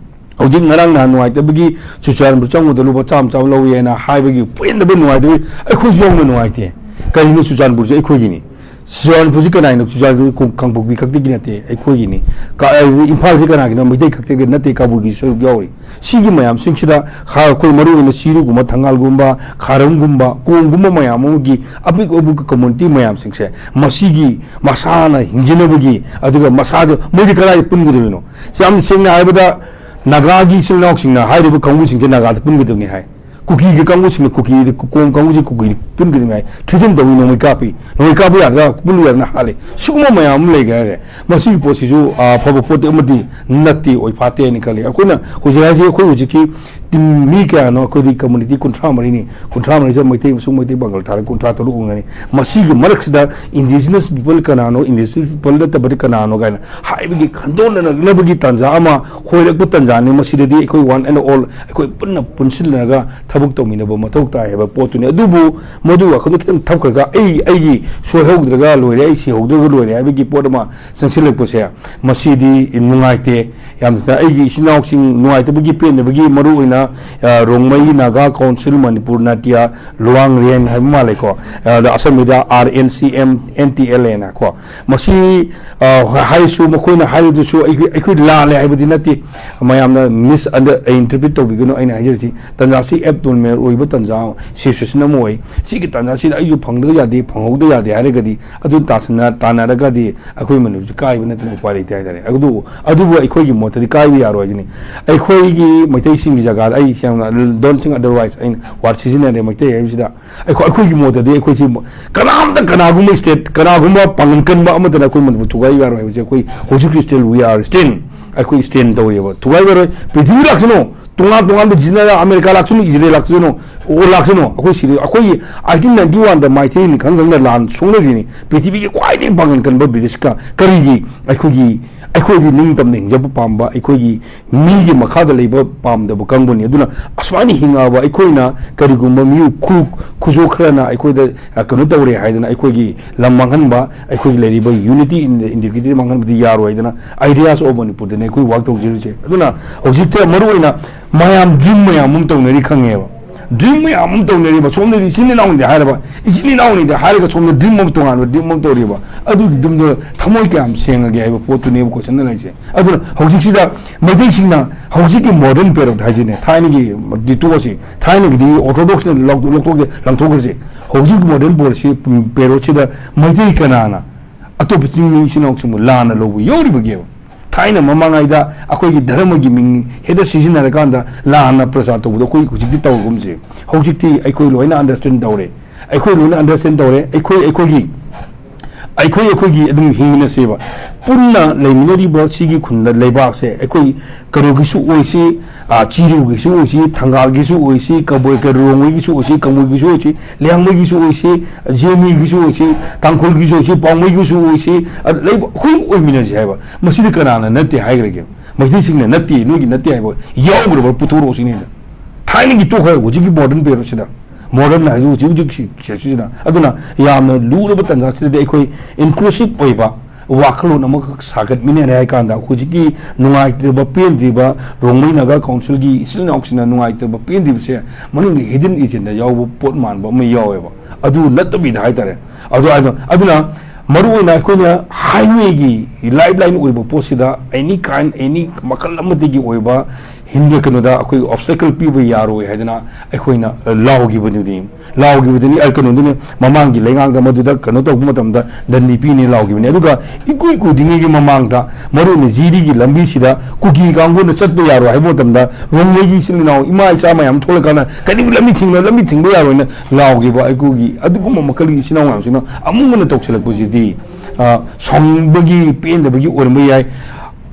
ꯍꯧꯖꯤꯛ ꯉꯔꯥꯡ ꯅꯍꯥꯟ ꯅꯨꯡꯉꯥꯏꯇꯕꯒꯤ ꯆꯨꯔꯆꯥꯟꯄꯨꯔ ꯆꯪꯕꯗ ꯂꯨꯄꯥ ꯆꯥꯝꯃ ꯆꯥꯝꯃ ꯂꯧꯏ ꯍꯥꯏꯅ ꯍꯥꯏꯕꯒꯤ ꯄꯦꯟꯗꯕ, ꯅꯨꯡꯉꯥꯏꯇꯕ ꯑꯩꯈꯣꯏꯁꯨ ꯌꯥꯎꯅ ꯅꯨꯡꯉꯥꯏꯇꯦ꯫ ꯀꯔꯤꯅꯣ ꯆꯨꯔꯆꯥꯟꯄꯨꯔꯁꯦ ꯑꯩꯈꯣꯏꯒꯤꯅꯤ? ꯆꯨꯔꯆꯥꯟꯄꯨꯔꯁꯤ ꯀꯅꯥꯏꯅꯣ? ꯆꯨꯔꯆꯥꯟꯄꯨꯔ ꯀꯣ-, ꯀꯥꯡꯄꯣꯛꯄꯤ ꯈꯛꯇꯒꯤ ꯅꯠꯇꯦ, ꯑꯩꯈꯣꯏꯒꯤꯅꯤ꯫ ꯀ-, ꯑ, ꯏꯝꯐꯥꯜꯁꯤ ꯀꯅꯥꯒꯤꯅꯣ? ꯃꯩꯇꯩ ꯈꯛꯇꯒꯤ ꯅꯠꯇꯦ, ꯀꯕꯨꯏꯒꯤ ꯁꯔꯨꯛ ꯌꯥꯎꯔꯤ꯫ ꯁꯤꯒꯤ ꯃꯌꯥꯝꯁꯤꯡꯁꯤꯗ ꯍꯥ-, ꯑꯩꯈꯣꯏ ꯃꯔꯨ ꯑꯣꯏꯅ ꯆꯤꯔꯨꯒꯨꯝꯕ, ꯊꯪꯒꯥꯜꯒꯨꯝꯕ, ꯈꯥꯔꯝꯒꯨꯝꯕ, ꯀꯣꯝꯒꯨꯝꯕ ꯃꯌꯥꯝ ꯑꯃꯒꯤ ꯑꯄꯤꯛ ꯑꯄꯤꯛꯄ community ꯃꯌꯥꯝꯁꯤꯡꯁꯦ ꯃꯁꯤꯒꯤ ꯃꯁꯥꯅ ꯍꯤꯡꯖꯅꯕꯒꯤ, ꯑꯗꯨꯒ ꯃꯁꯥꯗ ꯃꯣꯏꯗꯤ ꯀꯗꯥꯏꯗ ꯄꯨꯟꯒꯗꯣꯏꯅꯣ? ꯁꯤ ꯌꯥꯝ ꯁꯦꯡꯅ ꯍꯥꯏꯔꯕꯗ ꯅꯥꯒꯥꯒꯤ ꯏꯆꯤꯜ ꯏꯅꯥꯎꯁꯤꯡꯅ ꯍꯥꯏꯔꯤꯕ ꯀꯥꯡꯕꯨꯁꯤꯡꯁꯦ ꯅꯥꯒꯥꯗ ꯄꯨꯟꯒꯗꯕꯅꯤ ꯍꯥꯏ꯫ ꯀꯨꯀꯤꯒꯤ ꯀꯥꯡꯕꯨꯁꯤꯡꯅ ꯀꯨꯀꯤꯗ, ꯀꯣꯝ ꯀꯥꯡꯕꯨꯁꯤ ꯀꯨꯀꯤꯗ ꯄꯨꯟꯒꯗꯕꯅꯤ ꯍꯥꯏ꯫ Threaten ꯇꯧꯏ, ꯅꯣꯡꯃꯩ ꯀꯥꯞꯄꯤ, ꯅꯣꯡꯃꯩ ꯀꯥꯞꯄ ꯌꯥꯗ꯭ꯔꯥ, ꯄꯨꯜꯂꯨ ꯌꯥꯗ꯭ꯔꯥ ꯍꯥꯠꯂꯤ꯫ ꯁꯤꯒꯨꯝꯕ ꯃꯌꯥꯝ ꯑꯃ ꯂꯩꯈ꯭ꯔꯦ ꯍꯥꯏꯔꯦ꯫ ꯃꯁꯤꯒꯤ ꯄꯣꯠꯁꯤꯁꯨ, ꯑ, ꯑꯐꯕ ꯄꯣꯠꯇꯤ ꯑꯃꯗꯤ ꯅꯠꯇꯦ, ꯑꯣꯏ ꯐꯥꯠꯇꯦ ꯍꯥꯏꯅ ꯈꯜꯂꯤ꯫ ꯑꯩꯈꯣꯏꯅ ꯍꯧꯖꯤꯛ ꯍꯥꯏꯁꯤ, ꯑꯩꯈꯣꯏ ꯍꯧꯖꯤꯛꯀꯤ ꯇꯤꯝ ꯃꯤ ꯀꯌꯥꯅꯣ? ꯑꯩꯈꯣꯏꯗꯤ community ꯀꯨꯟꯊ꯭ꯔꯥ ꯃꯔꯤꯅꯤ꯫ ꯀꯨꯟꯊ꯭ꯔꯥ ꯃꯔꯤꯁꯦ ꯃꯩꯇꯩ ꯑꯃꯁꯨꯡ ꯃꯩꯇꯩ ꯄꯥꯡꯒꯜ ꯊꯥꯔꯒ ꯀꯨꯟꯊ꯭ꯔꯥ ꯇꯔꯨꯛ ꯑꯣꯏꯒꯅꯤ꯫ ꯃꯁꯤꯒꯤ ꯃꯔꯛꯁꯤꯗ indigenous people ꯀꯅꯥꯅꯣ, indigenous people ꯅꯠꯇꯕꯗꯤ ꯀꯅꯥꯅꯣ ꯀꯥꯏꯅ ꯍꯥꯏꯕꯒꯤ ꯈꯟꯗꯣꯛꯅꯅꯕꯒꯤ ꯇꯥꯟꯖꯥ ꯑꯃ ꯍꯣꯏꯔꯛꯄ ꯇꯥꯟꯖꯥꯅꯤ꯫ ꯃꯁꯤꯗꯗꯤ ꯑꯩꯈꯣꯏ one and all ꯑꯩꯈꯣꯏ ꯄꯨꯟꯅ ꯄꯨꯟꯁꯤꯜꯂꯒ ꯊꯕꯛ ꯇꯧꯃꯤꯟꯅꯕ ꯃꯊꯧ ꯇꯥꯏ ꯍꯥꯏꯕ ꯄꯣꯠꯇꯨꯅꯤ꯫ ꯑꯗꯨꯕꯨ ꯃꯗꯨ ꯋꯥꯈꯜꯗꯣ ꯈꯤꯇꯪ ꯊꯞꯈ꯭ꯔꯒ ꯑꯩ, ꯑꯩꯒꯤ ꯁꯣꯏꯍꯧꯗ꯭ꯔꯒ ꯂꯣꯏꯔꯦ, ꯑꯩ ꯁꯤꯍꯧꯗ꯭ꯔꯒ ꯂꯣꯏꯔꯦ ꯍꯥꯏꯕꯒꯤ ꯄꯣꯠ ꯑꯃ ꯆꯪꯁꯤꯜꯂꯛꯄꯁꯦ, ꯃꯁꯤꯗꯤ ꯅꯨꯡꯉꯥꯏꯇꯦ꯫ ꯌꯥꯝꯅ ꯑꯩꯒꯤ ꯏꯆꯤꯟ ꯏꯅꯥꯎꯁꯤꯡ ꯅꯨꯡꯉꯥꯏꯇꯕꯒꯤ, ꯄꯦꯟꯗꯕꯒꯤ, ꯃꯔꯨ ꯑꯣꯏꯅ, ꯑ, ꯔꯣꯡꯃꯩ ꯅꯥꯒꯥ ꯀꯥꯎꯟꯁꯤꯜ ꯃꯅꯤꯄꯨꯔ ꯅꯥꯇꯤꯌꯥ ꯂꯨꯋꯥꯡ ꯔꯦꯟ ꯍꯥꯏꯕ ꯃꯥꯜꯂꯦꯀꯣ, ꯑ, ꯑꯗ ꯑꯁꯝꯕꯗ R N C M N T L ꯍꯥꯏꯅ ꯀꯣ, ꯃꯁꯤ, ꯑ, ꯍꯥꯏꯔꯁꯨ, ꯃꯈꯣꯏꯅ ꯍꯥꯏꯔꯤꯗꯨꯁꯨ ꯑꯩꯈꯣꯏ, ꯑꯩꯈꯣꯏ ꯂꯥꯜꯂꯦ ꯍꯥꯏꯕꯗꯤ ꯅꯠꯇꯦ꯫ ꯃꯌꯥꯝꯅ misinterpret ꯇꯧꯕꯤꯒꯅꯨ ꯑꯩꯅ ꯍꯥꯏꯖꯔꯤꯁꯤ꯫ ꯇꯥꯟꯖꯥꯁꯤ abnormal ꯑꯣꯏꯕ ꯇꯥꯟꯖꯥ, situation ꯑꯃ ꯑꯣꯏ꯫ ꯁꯤꯒꯤ ꯇꯥꯟꯖꯥꯁꯤꯗ ꯑꯩꯁꯨ ꯐꯪꯗꯕ ꯌꯥꯗꯦ, ꯐꯪꯍꯧꯗ ꯌꯥꯗꯦ ꯍꯥꯏꯔꯒꯗꯤ, ꯑꯗꯨ ꯇꯥꯁꯟꯅ-, ꯇꯥꯟꯅꯔꯒꯗꯤ ꯑꯩꯈꯣꯏ ꯃꯅꯤꯄꯨꯔꯁꯤ ꯀꯥꯏꯕ ꯅꯠꯇꯅ ꯎꯄꯥꯏ ꯂꯩꯇꯦ ꯍꯥꯏꯇꯥꯔꯦ꯫ ꯑꯗꯨꯕꯨ, ꯑꯗꯨꯕꯨ ꯑꯩꯈꯣꯏꯒꯤ ꯃꯣꯠꯇꯗꯤ ꯀꯥꯏꯕ ꯌꯥꯔꯣꯏ ꯍꯥꯏꯁꯤꯅꯤ꯫ ꯑꯩꯈꯣꯏꯒꯤ ꯃꯩꯇꯩꯁꯤꯡꯒꯤ ꯖꯒꯥꯗ ꯑꯩ ꯁꯦꯡꯅ, don't think otherwise, ꯑꯩꯅ ꯋꯥꯔꯗ ꯁꯤꯖꯤꯟꯅꯔꯦ ꯃꯩꯇꯩ ꯍꯥꯏꯕꯁꯤꯗ꯫ ꯑꯩꯈꯣꯏ, ꯑꯩꯈꯣꯏꯒꯤ ꯃꯣꯠꯇꯗꯤ ꯑꯩꯈꯣꯏꯁꯤ ꯀꯅꯥꯝꯇ, ꯀꯅꯥꯒꯨꯝꯕ ꯁ꯭ꯇꯦꯠ, ꯀꯅꯥꯒꯨꯝꯕ ꯄꯥꯡꯒꯜ ꯀꯟꯕ ꯑꯃꯠꯇꯅ ꯑꯩꯈꯣꯏ ꯃꯅꯤꯄꯨꯔ ꯊꯨꯒꯥꯏꯕ ꯌꯥꯔꯣꯏ ꯍꯥꯏꯕꯁꯦ ꯑꯩꯈꯣꯏ ꯍꯧꯖꯤꯛ still, we are still, ꯑꯩꯈꯣꯏ stand ꯇꯧꯔꯤꯕ꯫ ꯊꯨꯒꯥꯏꯕ ꯌꯥꯔꯣꯏ꯫ ꯄ꯭ꯔꯤꯊꯤꯕꯤ ꯂꯥꯛꯁꯅꯨ, ꯇꯣꯉꯥꯟ ꯇꯣꯉꯥꯟꯕ ꯖꯤꯟꯅꯥ, ꯑꯃꯦꯔꯤꯀꯥ ꯂꯥꯛꯁꯅꯨ, ꯏꯖꯔꯦꯜ ꯂꯥꯛꯁꯅꯨ, ꯑꯣ ꯂꯥꯛꯁꯅꯨ, ꯑꯩꯈꯣꯏ ꯁꯤꯗ, ꯑꯩꯈꯣꯏꯒꯤ eighteen ninety-one ꯗ ꯃꯩꯇꯩꯅꯤ ꯈꯪ ꯈꯪꯅ ꯂꯥꯟ ꯁꯣꯛꯅꯔꯤꯅꯤ꯫ ꯄ꯭ꯔꯤꯊꯤꯕꯤꯒꯤ ꯈ꯭ꯋꯥꯏꯗꯒꯤ ꯄꯥꯡꯒꯜ ꯀꯟꯕ ꯕ꯭ꯔꯤꯇꯤꯁꯀ ꯀꯔꯤꯒꯤ? ꯑꯩꯈꯣꯏꯒꯤ, ꯑꯩꯈꯣꯏꯗꯤ ꯅꯤꯡꯇꯝꯅ ꯍꯤꯡꯖꯕ ꯄꯥꯝꯕ, ꯑꯩꯈꯣꯏꯒꯤ ꯃꯤꯒꯤ ꯃꯈꯥꯗ ꯂꯩꯕ ꯄꯥꯝꯗꯕ ꯀꯥꯡꯕꯨꯅꯤ꯫ ꯑꯗꯨꯅ ꯑꯁꯨꯃꯥꯏꯅ ꯍꯤꯡꯉꯛꯑꯕ ꯑꯩꯈꯣꯏꯅ ꯀꯔꯤꯒꯨꯝꯕ ꯃꯤꯑꯣꯏ ꯈꯨ-, ꯈꯨꯖꯣ ꯈꯔꯅ ꯑꯩꯈꯣꯏꯗ, ꯑ, ꯀꯩꯅꯣ ꯇꯧꯔꯦ ꯍꯥꯏꯗꯅ ꯑꯩꯈꯣꯏꯒꯤ ꯂꯝ ꯃꯥꯡꯍꯟꯕ, ꯑꯩꯈꯣꯏꯒꯤ ꯂꯩꯔꯤꯕ unity in the integrity ꯃꯥꯡꯍꯟꯕꯗꯤ ꯌꯥꯔꯣꯏ ꯍꯥꯏꯗꯅ Ideas of ꯃꯅꯤꯄꯨꯔꯗꯅꯦ ꯑꯩꯈꯣꯏ work ꯇꯧꯖꯔꯤꯁꯦ꯫ ꯑꯗꯨꯅ ꯍꯧꯖꯤꯛꯇ ꯃꯔꯨ ꯑꯣꯏꯅ ꯃꯌꯥꯝ dream ꯃꯌꯥꯝ ꯑꯃ ꯇꯧꯅꯔꯤ ꯈꯪꯉꯦꯕ꯫ Dream ꯃꯌꯥꯝ ꯑꯃ ꯇꯧꯅꯔꯤꯕ꯫ ꯁꯣꯝꯗꯗꯤ ꯏꯆꯤꯟ ꯏꯅꯥꯎꯅꯤꯗꯤ ꯍꯥꯏꯔꯕ, ꯏꯆꯤꯟ ꯏꯅꯥꯎꯅꯤꯗꯤ ꯍꯥꯏꯔꯒ ꯁꯣꯝꯗ dream ꯑꯃ, ꯇꯣꯉꯥꯟꯕ dream ꯑꯃ ꯇꯧꯔꯤꯕ꯫ ꯑꯗꯨꯒꯤ dreamꯗꯣ ꯊꯃꯣꯏ ꯀꯌꯥꯝ ꯁꯦꯡꯉꯒꯦ ꯍꯥꯏꯕ ꯄꯣꯠꯇꯨꯅꯦꯕ question ꯂꯩꯁꯦ꯫ ꯑꯗꯨꯅ ꯍꯧꯖꯤꯛꯁꯤꯗ ꯃꯩꯇꯩꯁꯤꯡꯅ ꯍꯧꯖꯤꯛꯀꯤ modern period ꯍꯥꯏꯁꯤꯅꯦ, ꯊꯥꯏꯅꯒꯤ ꯗꯤ ꯇꯣꯛꯑꯁꯤ, ꯊꯥꯏꯅꯒꯤꯗꯤ orthodox ꯅ ꯂꯧ-, ꯂꯧꯊꯣꯛꯀꯦ, ꯂꯪꯊꯣꯛꯈ꯭ꯔꯁꯤ꯫ ꯍꯧꯖꯤꯛ modern period ꯁꯤ, period ꯁꯤꯗ ꯃꯩꯇꯩ ꯀꯅꯥꯅ ꯑꯇꯣꯞꯄ ꯆꯤꯡꯃꯤ ꯏꯆꯤꯟ ꯏꯅꯥꯎꯁꯤꯡꯕꯨ ꯂꯥꯟꯅ ꯂꯧꯕ ꯌꯥꯎꯔꯤꯕꯒꯦꯕ? ꯊꯥꯏꯅ ꯃꯃꯥꯡꯉꯩꯗ ꯑꯩꯈꯣꯏꯒꯤ ꯙꯔꯃꯒꯤ ꯃꯤꯡ ꯍꯦꯛꯇ ꯁꯤꯖꯤꯟꯅꯔꯀꯥꯟꯗ ꯂꯥꯟꯅ ꯄ꯭ꯔꯆꯥꯔ ꯇꯧꯕꯗꯣ ꯑꯩꯈꯣꯏ ꯍꯧꯖꯤꯛꯇꯤ ꯇꯧꯔꯒꯨꯝꯁꯦ꯫ ꯍꯧꯖꯤꯛꯇꯤ ꯑꯩꯈꯣꯏ ꯂꯣꯏꯅ understand ꯇꯧꯔꯦ꯫ ꯑꯩꯈꯣꯏ ꯂꯣꯏꯅ understand ꯇꯧꯔꯦ꯫ ꯑꯩꯈꯣꯏ ꯑꯩꯈꯣꯏꯒꯤ, ꯑꯩꯈꯣꯏ ꯑꯩꯈꯣꯏꯒꯤ ꯑꯗꯨꯝ ꯍꯤꯡꯃꯤꯟꯅꯁꯦꯕ꯫ ꯄꯨꯟꯅ ꯂꯩꯃꯤꯟꯅꯔꯤꯕ ꯁꯤꯒꯤ ꯈꯨꯟꯗ, ꯂꯩꯕꯥꯛꯁꯦ ꯑꯩꯈꯣꯏ ꯀꯩꯅꯣꯒꯤꯁꯨ ꯑꯣꯏꯁꯤ, ꯑ, ꯆꯤꯔꯨꯒꯤꯁꯨ ꯑꯣꯏꯁꯤ, ꯊꯪꯒꯥꯜꯒꯤꯁꯨ ꯑꯣꯏꯁꯤ, ꯀꯕꯨꯏ, ꯀ-, ꯔꯣꯡꯃꯩꯒꯤꯁꯨ ꯑꯣꯏꯁꯤ, ꯀꯃꯨꯏꯒꯤꯁꯨ ꯑꯣꯏꯁꯤ, ꯂꯤꯌꯥꯡꯃꯩꯒꯤꯁꯨ ꯑꯣꯏꯁꯤ, ꯖꯦꯃꯤꯒꯤꯁꯨ ꯑꯣꯏꯁꯤ, ꯇꯥꯡꯈꯨꯜꯒꯤꯁꯨ ꯑꯣꯏꯁꯤ, ꯄꯥꯎꯃꯩꯒꯤꯁꯨ ꯑꯣꯏꯁꯤ, ꯑ, ꯂꯩꯕ-, ꯑꯩꯈꯣꯏ ꯑꯣꯏꯃꯤꯟꯅꯁꯤ ꯍꯥꯏꯕ꯫ ꯃꯁꯤꯗꯤ ꯀꯅꯥꯅ ꯅꯠꯇꯦ ꯍꯥꯏꯈ꯭ꯔꯒꯦ? ꯃꯩꯇꯩꯁꯤꯡꯅ ꯅꯠꯇꯦ, ꯅꯣꯏꯒꯤ ꯅꯠꯇꯦ ꯍꯥꯏꯕ ꯌꯥꯎꯈ꯭ꯔꯕ ꯄꯨꯊꯣꯔꯛꯑꯣ ꯁꯤꯅꯤꯗ꯫ ꯊꯥꯏꯅꯒꯤ ꯇꯣꯛꯈ꯭ꯔꯦ, ꯍꯧꯖꯤꯛꯀꯤ modern period ꯁꯤꯗ꯫ Modern ꯍꯥꯏꯁꯤ ꯍꯧꯖꯤꯛ ꯍꯧꯖꯤꯛ ꯁꯤ-, ꯁꯤꯗ꯫ ꯑꯗꯨꯅ ꯌꯥꯝꯅ ꯂꯨꯔꯕ ꯇꯥꯟꯖꯥꯁꯤꯗꯗꯤ ꯑꯩꯈꯣꯏ inclusive ꯑꯣꯏꯕ ꯋꯥꯈꯜꯂꯣꯟ ꯑꯃꯈꯛ ꯁꯥꯒꯠꯃꯤꯟꯅꯔꯦ ꯍꯥꯏ ꯀꯥꯟꯗ, ꯍꯧꯖꯤꯛꯀꯤ ꯅꯨꯡꯉꯥꯏꯇ꯭ꯔꯕ, ꯄꯦꯟꯗ꯭ꯔꯤꯕ ꯔꯣꯡꯃꯩ ꯅꯥꯒꯥ council ꯒꯤ ꯏꯆꯤꯜ ꯏꯅꯥꯎꯁꯤꯡꯅ ꯅꯨꯡꯉꯥꯏꯇ꯭ꯔꯕ, ꯄꯦꯟꯗ꯭ꯔꯤꯕꯁꯦ ꯃꯅꯨꯡꯒꯤ hidden agenda ꯌꯥꯎꯕ ꯄꯣꯠ ꯃꯥꯟꯕ ꯑꯃ ꯌꯥꯎꯋꯦꯕ꯫ ꯑꯗꯨ ꯅꯠꯇꯕꯤꯗ ꯍꯥꯏꯇꯥꯔꯦ꯫ ꯑꯗꯨ, ꯑꯗꯨ, ꯑꯗꯨꯅ ꯃꯔꯨꯑꯣꯏꯅ ꯑꯩꯈꯣꯏꯅ highwayꯒꯤ lifeline ꯑꯣꯏꯕ ꯄꯣꯠꯁꯤꯗ any kind, any ꯃꯈꯜ ꯑꯃꯗꯒꯤ ꯑꯣꯏꯕ ꯍꯤꯟꯗ ꯀꯩꯅꯣꯗ ꯑꯩꯈꯣꯏ obstacle ꯄꯤꯕ ꯌꯥꯔꯣꯏ ꯍꯥꯏꯗꯅ ꯑꯩꯈꯣꯏꯅ ꯂꯥꯎꯈꯤꯕꯗꯨꯅꯤ꯫ ꯂꯥꯎꯈꯤꯕꯗꯨꯅꯤ, ꯑ, ꯀꯩꯅꯣꯗꯨꯅꯤ, ꯃꯃꯥꯡꯒꯤ ꯂꯩꯉꯥꯛꯇ ꯃꯗꯨꯗ ꯀꯩꯅꯣ ꯇꯧꯕ ꯃꯇꯝꯗ ꯗꯟꯗꯤ ꯄꯤꯅꯤ ꯂꯥꯎꯈꯤꯕꯅꯤ꯫ ꯑꯗꯨꯒ ꯏꯀꯨꯏ ꯀꯨꯏꯗ꯭ꯔꯤꯉꯩꯒꯤ ꯃꯃꯥꯡꯗ ꯃꯔꯨꯑꯣꯏꯅ ꯖꯤꯔꯤꯒꯤ ꯂꯝꯕꯤꯁꯤꯗ ꯀꯨꯀꯤ ꯀꯥꯡꯕꯨꯅ ꯆꯠꯄ ꯌꯥꯔꯣꯏ ꯍꯥꯏꯕ ꯃꯇꯝꯗ ꯔꯣꯡꯃꯩꯒꯤ ꯏꯆꯤꯜ ꯏꯅꯥꯎ ꯏꯃꯥ ꯏꯆꯥ ꯃꯌꯥꯝ ꯊꯣꯛꯂꯀꯥꯟꯗ ꯀꯔꯤꯕꯨ ꯂꯝꯕꯤ ꯊꯤꯡꯅ, ꯂꯝꯕꯤ ꯊꯤꯡꯕ ꯌꯥꯔꯣꯏꯅ ꯂꯥꯎꯈꯤꯕ ꯑꯩꯈꯣꯏꯒꯤ ꯑꯗꯨꯒꯨꯝꯕ ꯃꯈꯜꯒꯤ ꯏꯆꯤꯜ ꯏꯅꯥꯎ ꯃꯌꯥꯝꯁꯤꯅ ꯑꯃꯨꯛ ꯍꯟꯅ ꯇꯧꯁꯤꯜꯂꯛꯄꯁꯤꯗꯤ, ꯑ, ꯁꯥꯎꯅꯤꯡꯕꯒꯤ, ꯄꯦꯟꯗꯕꯒꯤ ꯑꯣꯏꯔꯝꯕ ꯌꯥꯏ꯫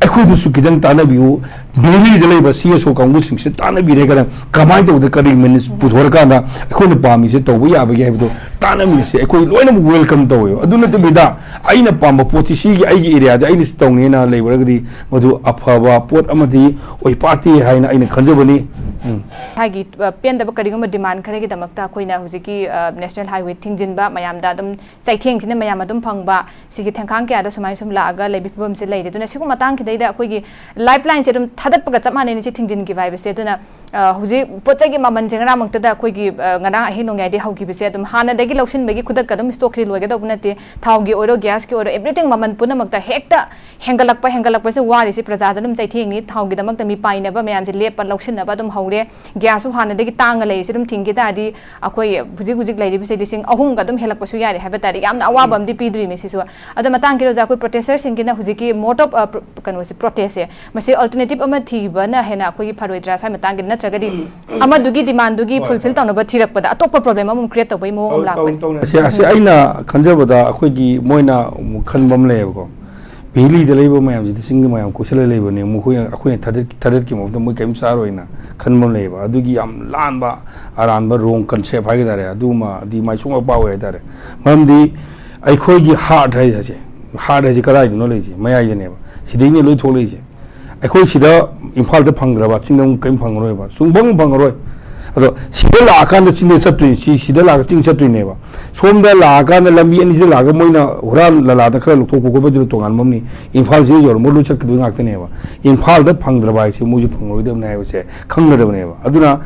ꯑꯩꯈꯣꯏꯗꯁꯨ ꯈꯤꯇꯪ ꯇꯥꯟꯅꯕꯤꯌꯨ꯫ ꯚꯦꯂꯤꯗ ꯂꯩꯕ ꯁꯤ ꯑꯦꯁ ꯑꯣ ꯀꯥꯡꯕꯨꯁꯤꯡꯁꯦ ꯇꯥꯟꯅꯕꯤꯔꯒ ꯀꯃꯥꯏꯅ ꯇꯧꯗꯅ ꯀꯔꯤ ꯃꯤꯅꯤꯠꯁ ꯄꯨꯊꯣꯔꯀꯥꯟꯗ ꯑꯩꯈꯣꯏꯅ ꯄꯥꯝꯃꯤꯁꯦ ꯇꯧꯕ ꯌꯥꯕꯒꯦ ꯍꯥꯏꯕꯗꯣ ꯇꯥꯟꯅꯃꯤꯟꯅꯁꯦ꯫ ꯑꯩꯈꯣꯏ ꯂꯣꯏꯅꯃꯛ welcome ꯇꯧꯋꯦꯕ꯫ ꯑꯗꯨ ꯅꯠꯇꯕꯤꯗ ꯑꯩꯅ ꯄꯥꯝꯕ ꯄꯣꯠꯁꯤ ꯁꯤꯒꯤ ꯑꯩꯒꯤ areaꯗ ꯑꯩꯅ ꯁꯤ ꯇꯧꯅꯤꯅ ꯂꯩꯕꯔꯒꯗꯤ ꯃꯗꯨ ꯑꯐꯕ ꯄꯣꯠ ꯑꯃꯗꯤ ꯑꯣꯏꯄꯥꯠꯇꯦ ꯍꯥꯏꯅ ꯑꯩꯅ ꯈꯟꯖꯕꯅꯤ꯫ ꯎꯝ꯫ ꯍꯥꯏꯒꯤ ꯑ, ꯄꯦꯟꯗꯕ ꯀꯔꯤꯒꯨꯝꯕ demand ꯈꯔꯒꯤꯗꯃꯛꯇ ꯑꯩꯈꯣꯏꯅ ꯍꯧꯖꯤꯛꯀꯤ, ꯑ, national highway ꯊꯤꯡꯖꯤꯟꯕ ꯃꯌꯥꯝꯗ ꯑꯗꯨꯝ ꯆꯩꯊꯦꯡꯁꯤꯅ ꯃꯌꯥꯝ ꯑꯗꯨꯝ ꯐꯪꯕ, ꯁꯤꯒꯤ ꯊꯦꯡꯈꯥꯡ ꯀꯌꯥꯗ ꯁꯨꯃꯥꯏꯅ ꯁꯨꯝ ꯂꯥꯛꯑꯒ ꯂꯩꯕ ꯐꯤꯕꯝꯁꯤ ꯂꯩꯔꯦ꯫ ꯑꯗꯨꯅ ꯁꯤꯒꯨꯝꯕ ꯃꯇꯥꯡꯁꯤꯗꯩꯗ ꯑꯩꯈꯣꯏꯒꯤ lifelineꯁꯦ ꯑꯗꯨꯝ ꯊꯥꯗꯠꯄꯒ ꯆꯞ ꯃꯥꯟꯅꯩꯅꯦ ꯁꯤ ꯊꯤꯡꯖꯤꯟꯈꯤꯕ ꯍꯥꯏꯕꯁꯦ꯫ ꯑꯗꯨꯅ, ꯑ, ꯍꯧꯖꯤꯛ ꯄꯣꯠ ꯆꯩꯒꯤ ꯃꯃꯜꯁꯦ ꯉꯔꯥꯡꯃꯛꯇꯗ ꯑꯩꯈꯣꯏꯒꯤ, ꯑ, ꯉꯔꯥꯡ ꯑꯍꯤꯡ ꯅꯣꯡꯌꯥꯏꯗꯩ ꯍꯧꯈꯤꯕꯁꯦ ꯑꯗꯨꯝ ꯍꯥꯟꯅꯗꯒꯤ ꯂꯧꯁꯤꯟꯕꯒꯤ ꯈꯨꯗꯛꯇ ꯑꯗꯨꯝ stockꯁꯤ ꯂꯣꯏꯒꯗꯧꯕ ꯅꯠꯇꯦ꯫ ꯊꯥꯎꯒꯤ ꯑꯣꯏꯔꯣ, gasꯀꯤ ꯑꯣꯏꯔꯣ, everything ꯃꯃꯜ ꯄꯨꯝꯅꯃꯛꯇ ꯍꯦꯛꯇ ꯍꯦꯟꯒꯠꯂꯛꯄ, ꯍꯦꯟꯒꯠꯂꯛꯄꯁꯦ ꯋꯥꯔꯤꯁꯤ ꯄ꯭ꯔꯖꯥꯗ ꯑꯗꯨꯝ ꯆꯩꯊꯦꯡꯅꯤ꯫ ꯊꯥꯎꯒꯤꯗꯃꯛꯇ ꯃꯤꯄꯥꯏꯅꯕ ꯃꯌꯥꯝꯁꯦ ꯂꯦꯞꯄ ꯂꯧꯁꯤꯟꯅꯕ ꯑꯗꯨꯝ ꯍꯧꯔꯦ꯫ Gasꯁꯨ ꯍꯥꯟꯅꯗꯒꯤ ꯇꯥꯡꯉ ꯂꯩꯔꯤꯁꯦ ꯑꯗꯨꯝ ꯊꯤꯡꯈꯤ ꯇꯥꯔꯗꯤ ꯑꯩꯈꯣꯏ ꯍꯧꯖꯤꯛ ꯍꯧꯖꯤꯛ ꯂꯩꯔꯤꯕꯁꯦ ꯂꯤꯁꯤꯡ ꯑꯍꯨꯝꯒ ꯑꯗꯨꯝ ꯍꯦꯜꯂꯛꯄꯁꯨ ꯌꯥꯔꯦ ꯍꯥꯏꯕ ꯇꯥꯔꯦ꯫ ꯌꯥꯝꯅ ꯑꯋꯥꯕ ꯑꯃꯗꯤ ꯄꯤꯗ꯭ꯔꯤꯅꯦ ꯁꯤꯁꯨ꯫ ꯑꯗꯣ ꯃꯇꯥꯡꯒꯤ ꯑꯣꯖꯥ, ꯑꯩꯈꯣꯏ protestꯁꯤꯡꯒꯤꯅ ꯍꯧꯖꯤꯛꯀꯤ mode of, ꯑ, ꯀꯩꯅꯣꯁꯦ, protestꯁꯦ, ꯃꯁꯤ alternative ꯑꯃ ꯊꯤꯕꯅ ꯍꯦꯟꯅ ꯑꯩꯈꯣꯏꯒꯤ ꯐꯔꯣꯏꯗ꯭ꯔꯥ ꯁ꯭ꯋꯥꯏ ꯃꯇꯥꯡꯒꯤ? ꯅꯠꯇ꯭ꯔꯒꯗꯤ ꯑꯃꯗꯨꯒꯤ demandꯗꯨꯒꯤ fulfil ꯇꯧꯅꯕ ꯊꯤꯔꯛꯄꯗ ꯑꯇꯣꯞꯄ problem ꯑꯃꯃꯨꯛ create ꯇꯧꯕꯒꯤ ꯃꯑꯣꯡ ꯑꯃ ꯂꯥꯛꯄꯅꯤ꯫ ꯇꯧꯅ- ꯑꯁꯤ ꯑꯁꯤ ꯑꯩꯅ ꯈꯟꯖꯕꯗ ꯑꯩꯈꯣꯏꯒꯤ ꯃꯣꯏꯅ ꯑꯃꯨꯛ ꯈꯟꯕ ꯑꯃ ꯂꯩꯌꯦꯕꯀꯣ꯫ ꯚꯦꯂꯤꯗ ꯂꯩꯕ ꯃꯌꯥꯝꯁꯤꯗꯤ, ꯆꯤꯡꯒꯤ ꯃꯌꯥꯝ ꯀꯣꯏꯁꯜꯂ ꯂꯩꯕꯅꯦ, ꯃꯈꯣꯏ ꯑꯩꯈꯣꯏꯅ ꯊꯥꯗꯠ ꯊꯥꯗꯠꯈꯤꯕ ꯃꯐꯝꯗ ꯃꯣꯏ ꯀꯔꯤꯝ ꯆꯥꯔꯣꯏꯅ ꯈꯟꯕ ꯑꯃ ꯂꯩꯌꯦꯕ꯫ ꯑꯗꯨꯒꯤ ꯌꯥꯝ ꯂꯥꯟꯕ ꯑꯔꯥꯟꯕ wrong concept ꯍꯥꯏꯒꯗ꯭ꯔꯥ, ꯑꯗꯨꯃꯗꯤ ꯃꯥꯏꯁꯣꯡ ꯑꯄꯥ ꯑꯣꯏ ꯍꯥꯏꯇꯥꯔꯦ꯫ ꯃꯔꯝꯗꯤ ꯑꯩꯈꯣꯏꯒꯤ heart ꯍꯥꯏꯁꯦ, heart ꯍꯥꯏꯁꯦ ꯀꯗꯥꯏꯗꯅꯣ ꯂꯩꯁꯦ? ꯃꯌꯥꯏꯗꯅꯦꯕ꯫ ꯁꯤꯗꯩꯅꯦ ꯂꯣꯏ ꯊꯣꯛꯂꯛꯏꯁꯦ꯫ ꯑꯩꯈꯣꯏ ꯁꯤꯗ ꯏꯝꯐꯥꯜꯗ ꯐꯪꯗ꯭ꯔꯕ ꯆꯤꯡꯗ ꯑꯃꯨꯛ ꯀꯔꯤꯝ ꯐꯪꯉꯔꯣꯏꯕ, ꯁꯨꯡꯐꯪ ꯐꯪꯉꯔꯣꯏ꯫ ꯑꯗꯣ ꯁꯤꯗ ꯂꯥꯛꯑꯀꯥꯟꯗ ꯆꯤꯡꯗ ꯆꯠꯇꯣꯏꯅꯤ, ꯁꯤ ꯁꯤꯗ ꯂꯥꯛꯑꯒ ꯆꯤꯡ ꯆꯠꯇꯣꯏꯅꯦꯕ꯫ ꯁꯣꯝꯗ ꯂꯥꯛꯑꯀꯥꯟꯗ ꯂꯝꯕꯤ ꯑꯅꯤꯁꯤꯗ ꯂꯥꯛꯑꯒ ꯃꯣꯏꯅ ꯍꯨꯔꯥꯟ ꯂꯂꯥꯗ ꯈꯔ ꯂꯧꯊꯣꯛꯄ ꯈꯣꯠꯄꯗꯨꯅ ꯇꯣꯉꯥꯟꯕ ꯑꯃꯅꯤ꯫ ꯏꯝꯐꯥꯜꯁꯤꯗ ꯌꯧꯔꯝꯕ ꯂꯣꯏ ꯆꯠꯈꯤꯗꯣꯏ ꯉꯥꯛꯇꯅꯦꯕ꯫ ꯏꯝꯐꯥꯜꯗ ꯐꯪꯗ꯭ꯔꯕ ꯍꯥꯏꯁꯦ ꯃꯣꯏꯁꯨ ꯐꯪꯉꯔꯣꯏꯗꯕꯅꯤ ꯍꯥꯏꯕꯁꯦ ꯈꯪꯒꯗꯕꯅꯦꯕ꯫ ꯑꯗꯨꯅ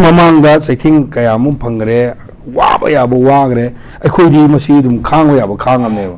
ꯃꯃꯥꯡꯗ ꯆꯩꯊꯦꯡ ꯀꯌꯥ ꯑꯃ ꯐꯪꯈ꯭ꯔꯦ꯫ ꯋꯥꯕ ꯌꯥꯕ ꯋꯥꯈ꯭ꯔꯦ꯫ ꯑꯩꯈꯣꯏꯗꯤ ꯃꯁꯤ ꯑꯗꯨꯝ ꯈꯥꯡꯕ ꯌꯥꯕ ꯈꯥꯡꯉꯝꯅꯦꯕ꯫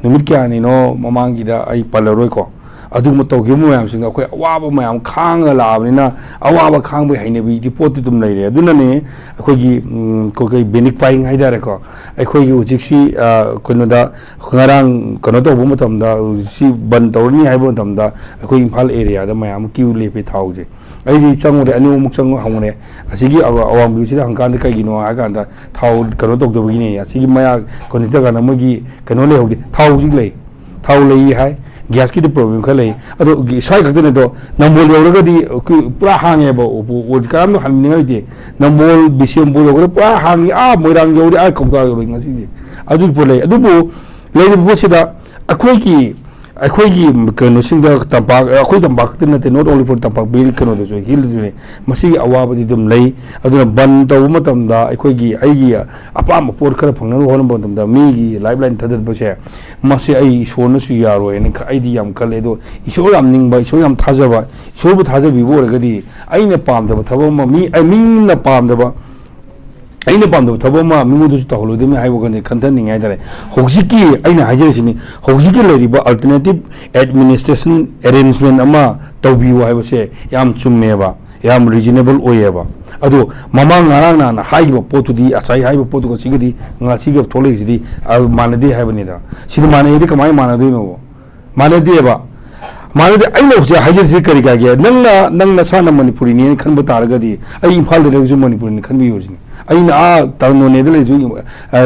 ꯅꯨꯃꯤꯠ ꯀꯌꯥꯅꯤꯅꯣ ꯃꯃꯥꯡꯒꯤꯗ ꯑꯩ ꯄꯜꯂꯔꯣꯏꯀꯣ, ꯑꯗꯨꯒꯨꯝꯕ ꯇꯧꯈꯤꯕ ꯃꯌꯥꯝꯁꯤꯡꯗꯣ ꯑꯩꯈꯣꯏ ꯑꯋꯥꯕ ꯃꯌꯥꯝ ꯈꯥꯡꯉ ꯂꯥꯛꯑꯕꯅꯤꯅ, ꯑꯋꯥꯕ ꯈꯥꯡꯕꯒꯤ ꯍꯩꯅꯕꯤꯗꯤ ꯄꯣꯠꯇꯤ ꯑꯗꯨꯝ ꯂꯩꯔꯦ꯫ ꯑꯗꯨꯅꯅꯦ ꯑꯩꯈꯣꯏꯒꯤ, ꯎꯝ, ꯑꯩꯈꯣꯏ ꯕꯦꯅꯤꯛ ꯐꯥꯏꯡ ꯍꯥꯏꯇꯥꯔꯦꯀꯣ, ꯑꯩꯈꯣꯏꯒꯤ ꯍꯧꯖꯤꯛꯁꯤ, ꯑ, ꯀꯩꯅꯣꯗ ꯉꯔꯥꯡ ꯀꯩꯅꯣ ꯇꯧꯕ ꯃꯇꯝꯗ, ꯍꯧꯖꯤꯛꯁꯤ ꯕꯟ ꯇꯧꯔꯅꯤ ꯍꯥꯏꯕ ꯃꯇꯝꯗ ꯑꯩꯈꯣꯏ ꯏꯝꯐꯥꯜ ꯑꯦꯔꯤꯌꯥꯗ ꯃꯌꯥꯝ ꯑꯃ ꯀ꯭ꯌꯨ ꯂꯦꯞꯄꯤ ꯊꯥꯎꯁꯦ꯫ ꯑꯩꯗꯤ ꯆꯪꯉꯨꯔꯦ, ꯑꯅꯤꯃꯨꯛ ꯆꯪꯉ ꯍꯪꯉꯨꯔꯦ, ꯑꯁꯤꯒꯤ ꯑꯋꯥ-, ꯑꯋꯥꯡꯕꯤꯁꯤꯗ ꯍꯪꯀꯥꯟꯗ ꯀꯩꯒꯤꯅꯣ ꯍꯥꯏ ꯀꯥꯟꯗ ꯊꯥꯎ ꯀꯩꯅꯣ ꯇꯧꯗꯕꯒꯤꯅꯦ꯫ ꯑꯁꯤꯒꯤ ꯃꯌꯥ ꯀꯩꯅꯣ ꯇꯧꯔꯀꯥꯟꯗ ꯃꯣꯏꯒꯤ ꯀꯩꯅꯣ ꯂꯩꯍꯧꯗꯦ, ꯊꯥꯎ ꯍꯧꯖꯤꯛ ꯂꯩ, ꯊꯥꯎ ꯂꯩ ꯍꯥꯏ, ꯒ꯭ꯌꯥꯁꯀꯤꯗꯤ ꯄ꯭ꯔꯣꯕ꯭ꯂꯦꯝ ꯈꯔ ꯂꯩ꯫ ꯑꯗꯣ ꯒꯤ-, ꯁ꯭ꯋꯥꯏ ꯈꯛꯇꯅꯦ꯫ ꯑꯗꯣ ꯅꯝꯕꯣꯜ ꯌꯧꯔꯒꯗꯤ ꯀꯨ-, ꯄꯨꯔꯥ ꯍꯥꯡꯉꯦꯕ, ꯑꯣ-, ꯑꯣ-, ꯀꯅꯥꯝꯇ ꯍꯟꯅꯤꯡꯉꯥꯏ ꯂꯩꯇꯦ꯫ ꯅꯝꯕꯣꯜ, ꯕꯤꯁꯦꯝꯄꯨꯔ ꯌꯧꯔꯒꯗꯤ ꯄꯨꯔꯥ ꯍꯥꯡꯉꯤ, ꯑꯥ ꯃꯣꯏꯔꯥꯡ ꯌꯧꯔꯗꯤ ꯑꯥ ꯀꯧꯇꯥ ꯌꯧꯔꯣꯏ ꯉꯁꯤꯁꯦ꯫ ꯑꯗꯨꯒꯤ ꯄꯣꯠ ꯂꯩ꯫ ꯑꯗꯨꯕꯨ ꯂꯩꯔꯤꯕ ꯄꯣꯠꯁꯤꯗ ꯑꯩꯈꯣꯏꯒꯤ, ꯑꯩꯈꯣꯏꯒꯤ ꯀꯩꯅꯣꯁꯤꯡꯗ, ꯇꯝꯄꯥꯛ, ꯑꯩꯈꯣꯏ ꯇꯝꯄꯥꯛ ꯈꯛꯇ ꯅꯠꯇꯦ, not only for ꯇꯝꯄꯥꯛ ꯚꯦꯂꯤ ꯀꯩꯅꯣꯗꯁꯨ, ꯍꯤꯜꯗꯁꯨꯅꯦ, ꯃꯁꯤꯒꯤ ꯑꯋꯥꯕꯗꯤ ꯑꯗꯨꯝ ꯂꯩ꯫ ꯑꯗꯨꯅ ꯕꯟ ꯇꯧꯕ ꯃꯇꯝꯗ ꯑꯩꯈꯣꯏꯒꯤ, ꯑꯩꯒꯤ ꯑꯄꯥꯝꯕ ꯄꯣꯠ ꯈꯔ ꯐꯪꯅꯕ ꯍꯣꯠꯅꯕ ꯃꯇꯝꯗ ꯃꯤꯒꯤ ꯂꯥꯏꯐ ꯂꯥꯏꯟ ꯊꯥꯗꯠꯄꯁꯦ, ꯃꯁꯤ ꯑꯩ ꯏꯁꯣꯔꯅꯁꯨ ꯌꯥꯔꯣꯏꯅ ꯈ-, ꯑꯩꯗꯤ ꯌꯥꯝ ꯈꯜꯂꯦ꯫ ꯑꯗꯣ ꯏꯁꯣꯔ ꯌꯥꯝ ꯅꯤꯡꯕ, ꯏꯁꯣꯔ ꯌꯥꯝ ꯊꯥꯖꯕ, ꯏꯁꯣꯔꯕꯨ ꯊꯥꯖꯕꯤꯕ ꯑꯣꯏꯔꯒꯗꯤ ꯑꯩꯅ ꯄꯥꯝꯗꯕ ꯊꯕꯛ ꯑꯃ, ꯃꯤ, ꯑꯩ, ꯃꯤꯅ ꯄꯥꯝꯗꯕ, ꯑꯩꯅ ꯄꯥꯝꯗꯕ ꯊꯕꯛ ꯑꯃ ꯃꯤꯉꯣꯟꯗꯁꯨ ꯇꯧꯍꯜꯂꯣꯏꯗꯕꯅꯤ ꯍꯥꯏꯕ ꯋꯥꯈꯜꯁꯦ ꯈꯟꯊꯅꯤꯡꯉꯦ ꯍꯥꯏꯇꯥꯔꯦ꯫ ꯍꯧꯖꯤꯛꯀꯤ ꯑꯩꯅ ꯍꯥꯏꯖꯔꯤꯁꯤꯅꯤ, ꯍꯧꯖꯤꯛꯀꯤ ꯂꯩꯔꯤꯕ alternative administration arrangement ꯑꯃ ꯇꯧꯕꯤꯌꯨ ꯍꯥꯏꯕꯁꯦ ꯌꯥꯝ ꯆꯨꯝꯃꯦꯕ, ꯌꯥꯝ reasonable ꯑꯣꯏꯌꯦꯕ꯫ ꯑꯗꯣ ꯃꯃꯥꯡ ꯉꯔꯥꯡ ꯅꯍꯥꯟ ꯍꯥꯏꯈꯤꯕ ꯄꯣꯠꯇꯨꯗꯤ, ꯉꯁꯥꯏ ꯍꯥꯏꯔꯤꯕ ꯄꯣꯠꯇꯨꯒ ꯁꯤꯒꯗꯤ, ꯉꯁꯤꯒ ꯊꯣꯛꯂꯛꯏꯁꯤꯗꯤ, ꯑ, ꯃꯥꯟꯅꯗꯦ ꯍꯥꯏꯕꯅꯤꯗ꯫ ꯁꯤꯗꯤ ꯃꯥꯟꯅꯩꯗꯤ ꯀꯃꯥꯏꯅ ꯃꯥꯟꯅꯗꯣꯏꯅꯣꯕ? ꯃꯥꯟꯅꯗꯦꯕ꯫ ꯃꯥꯟꯅꯗꯦ꯫ ꯑꯩꯅ ꯍꯧꯖꯤꯛ ꯍꯥꯏꯖꯔꯤꯁꯤ ꯀꯔꯤ ꯀꯥꯏꯒꯦ? ꯅꯪꯅ, ꯅꯪ ꯅꯁꯥꯅ ꯃꯅꯤꯄꯨꯔꯤꯅꯦꯅ ꯈꯟꯕ ꯇꯥꯔꯒꯗꯤ, ꯑꯩ ꯏꯝꯐꯥꯜꯗ ꯂꯩꯔꯒꯁꯨ ꯃꯅꯤꯄꯨꯔꯤꯅꯤ ꯈꯟꯕꯤꯌꯨ ꯁꯤꯅꯤ꯫ ꯑꯩꯅ ꯑꯥ ꯇ-, ꯅꯣꯅꯦꯗ ꯂꯩꯔꯁꯨ, ꯑ,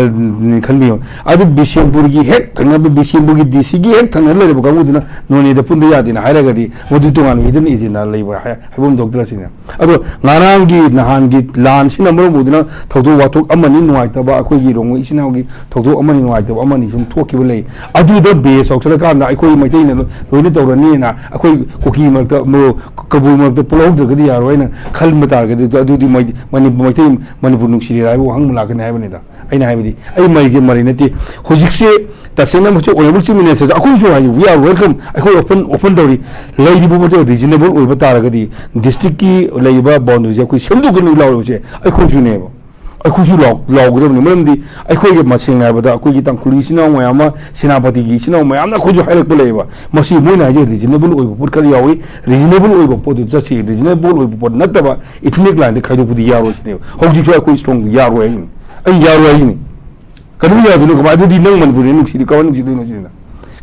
ꯈꯟꯕꯤꯌꯨ꯫ ꯑꯗꯨ ꯕꯤꯁꯦꯝꯄꯨꯔꯒꯤ ꯍꯦꯛ ꯊꯪꯅꯕ, ꯕꯤꯁꯦꯝꯄꯨꯔꯒꯤ ꯗꯤ ꯁꯤꯒꯤ ꯍꯦꯛ ꯊꯪꯅꯅ ꯂꯩꯔꯕ ꯀꯥꯡꯕꯨꯗꯨꯅ ꯅꯣꯅꯦꯗ ꯄꯨꯟꯕ ꯌꯥꯗꯦꯅ ꯍꯥꯏꯔꯒꯗꯤ, ꯃꯗꯨ ꯇꯣꯉꯥꯟꯅ hidden agenda ꯂꯩꯕ ꯍꯥꯏ-, ꯍꯥꯏꯐꯝ ꯊꯣꯛꯇ꯭ꯔ ꯁꯤꯅꯦ꯫ ꯑꯗꯣ ꯉꯔꯥꯡꯒꯤ, ꯅꯍꯥꯟꯒꯤ ꯂꯥꯟꯁꯤꯅ ꯃꯔꯝ ꯑꯣꯏꯗꯨꯅ ꯊꯧꯗꯣꯛ ꯋꯥꯊꯣꯛ ꯑꯃꯅꯤ ꯅꯨꯡꯉꯥꯏꯇꯕ, ꯑꯩꯈꯣꯏꯒꯤ ꯔꯣꯡꯃꯩ ꯏꯆꯤꯟ ꯏꯅꯥꯎꯒꯤ ꯊꯧꯗꯣꯛ ꯑꯃꯅꯤ ꯅꯨꯡꯉꯥꯏꯇꯕ ꯑꯃꯅꯤ ꯁꯨꯝ ꯊꯣꯛꯈꯤꯕ ꯂꯩ꯫ ꯑꯗꯨꯗ base ꯇꯧꯁꯜꯂꯀꯥꯟꯗ ꯑꯩꯈꯣꯏ ꯃꯩꯇꯩꯅ ꯂꯣ-, ꯂꯣꯏꯅ ꯇꯧꯔꯅꯤꯅ, ꯑꯩꯈꯣꯏ ꯀꯨꯀꯤ ꯃꯔꯛꯇ, ꯃꯣ-, ꯀꯕꯨꯏ ꯃꯔꯛꯇ ꯄꯨꯜꯍꯧꯗ꯭ꯔꯒꯗꯤ ꯌꯥꯔꯣꯏ ꯍꯥꯏꯅ ꯈꯟꯕ ꯇꯥꯔꯒꯗꯤ, ꯑꯗꯨ-, ꯑꯗꯨꯗꯤ ꯃꯩ-, ꯃꯅꯤ-, ꯃꯩꯇꯩ ꯃꯅꯤꯄꯨꯔ ꯅꯨꯡꯁꯤꯔꯦ ꯍꯥꯏꯕ ꯋꯥꯍꯪ ꯑꯃ ꯂꯥꯛꯀꯅꯤ ꯍꯥꯏꯕꯅꯤꯗ꯫ ꯑꯩꯅ ꯍꯥꯏꯕꯗꯤ, ꯑꯩ ꯃꯔꯤꯁꯦ ꯃꯔꯤ ꯅꯠꯇꯦ꯫ ꯍꯧꯖꯤꯛꯁꯦ ꯇꯁꯦꯡꯅ ꯃꯁꯤ Honourable Chief Minister ꯑꯩꯈꯣꯏꯁꯨ ꯍꯥꯏ, we are welcome, ꯑꯩꯈꯣꯏ open, open ꯇꯧꯔꯤ꯫ ꯂꯩꯔꯤꯕ ꯄꯣꯠꯇꯣ reasonable ꯑꯣꯏꯕ ꯇꯥꯔꯒꯗꯤ district ꯀꯤ ꯂꯩꯔꯤꯕ boundary ꯁꯦ ꯑꯩꯈꯣꯏ ꯁꯦꯝꯗꯣꯛꯀꯅꯤ ꯂꯥꯎꯔꯤꯕꯁꯦ ꯑꯩꯈꯣꯏꯁꯨꯅꯦꯕ꯫ ꯑꯩꯈꯣꯏꯁꯨ ꯂꯥꯎ-, ꯂꯥꯎꯒꯗꯕꯅꯤ꯫ ꯃꯔꯝꯗꯤ ꯑꯩꯈꯣꯏꯒꯤ, ꯃꯁꯦꯡꯅ ꯍꯥꯏꯕꯗ, ꯑꯩꯈꯣꯏꯒꯤ ꯇꯥꯡꯈꯨꯜꯒꯤ ꯏꯆꯤꯟ ꯏꯅꯥꯎ ꯃꯌꯥꯝ ꯑꯃ, ꯁꯦꯅꯥꯄꯇꯤꯒꯤ ꯏꯆꯤꯟ ꯏꯅꯥꯎ ꯃꯌꯥꯝꯅ ꯑꯩꯈꯣꯏꯁꯨ ꯍꯥꯏꯔꯛꯄ ꯂꯩꯌꯦꯕ, ꯃꯁꯤ ꯃꯣꯏꯅ ꯍꯥꯏꯁꯦ ꯔꯤꯖꯅꯦꯕꯜ ꯑꯣꯏꯕ ꯄꯣꯠ ꯈꯔ ꯌꯥꯎꯏ, ꯔꯤꯖꯅꯦꯕꯜ ꯑꯣꯏꯕ ꯄꯣꯠꯇꯨ ꯆꯠꯁꯤ, ꯔꯤꯖꯅꯦꯕꯜ ꯑꯣꯏꯕ ꯄꯣꯠ ꯅꯠꯇꯕ ꯏꯊꯅꯤꯛ ꯂꯥꯏꯟꯗ ꯈꯥꯏꯗꯣꯛꯄꯗꯤ ꯌꯥꯔꯣꯏ ꯁꯤꯅꯦꯕ꯫ ꯍꯧꯖꯤꯛꯁꯨ ꯑꯩꯈꯣꯏ ꯏꯁꯇ꯭ꯔꯣꯡ ꯌꯥꯔꯣꯏ ꯍꯥꯏꯁꯤꯅꯤ꯫ ꯑꯩ ꯌꯥꯔꯣꯏ ꯍꯥꯏꯁꯤꯅꯤ꯫ ꯀꯩꯗꯧꯕ ꯌꯥꯗꯣꯏꯅꯣ? ꯀꯃꯥꯏꯅ? ꯑꯗꯨꯗꯤ ꯅꯪ ꯃꯅꯤꯄꯨꯔꯤ ꯅꯨꯡꯁꯤꯗꯤ ꯀꯃꯥꯏꯅ ꯅꯨꯡꯁꯤꯗꯣꯏꯅꯣ ꯁꯤꯅ?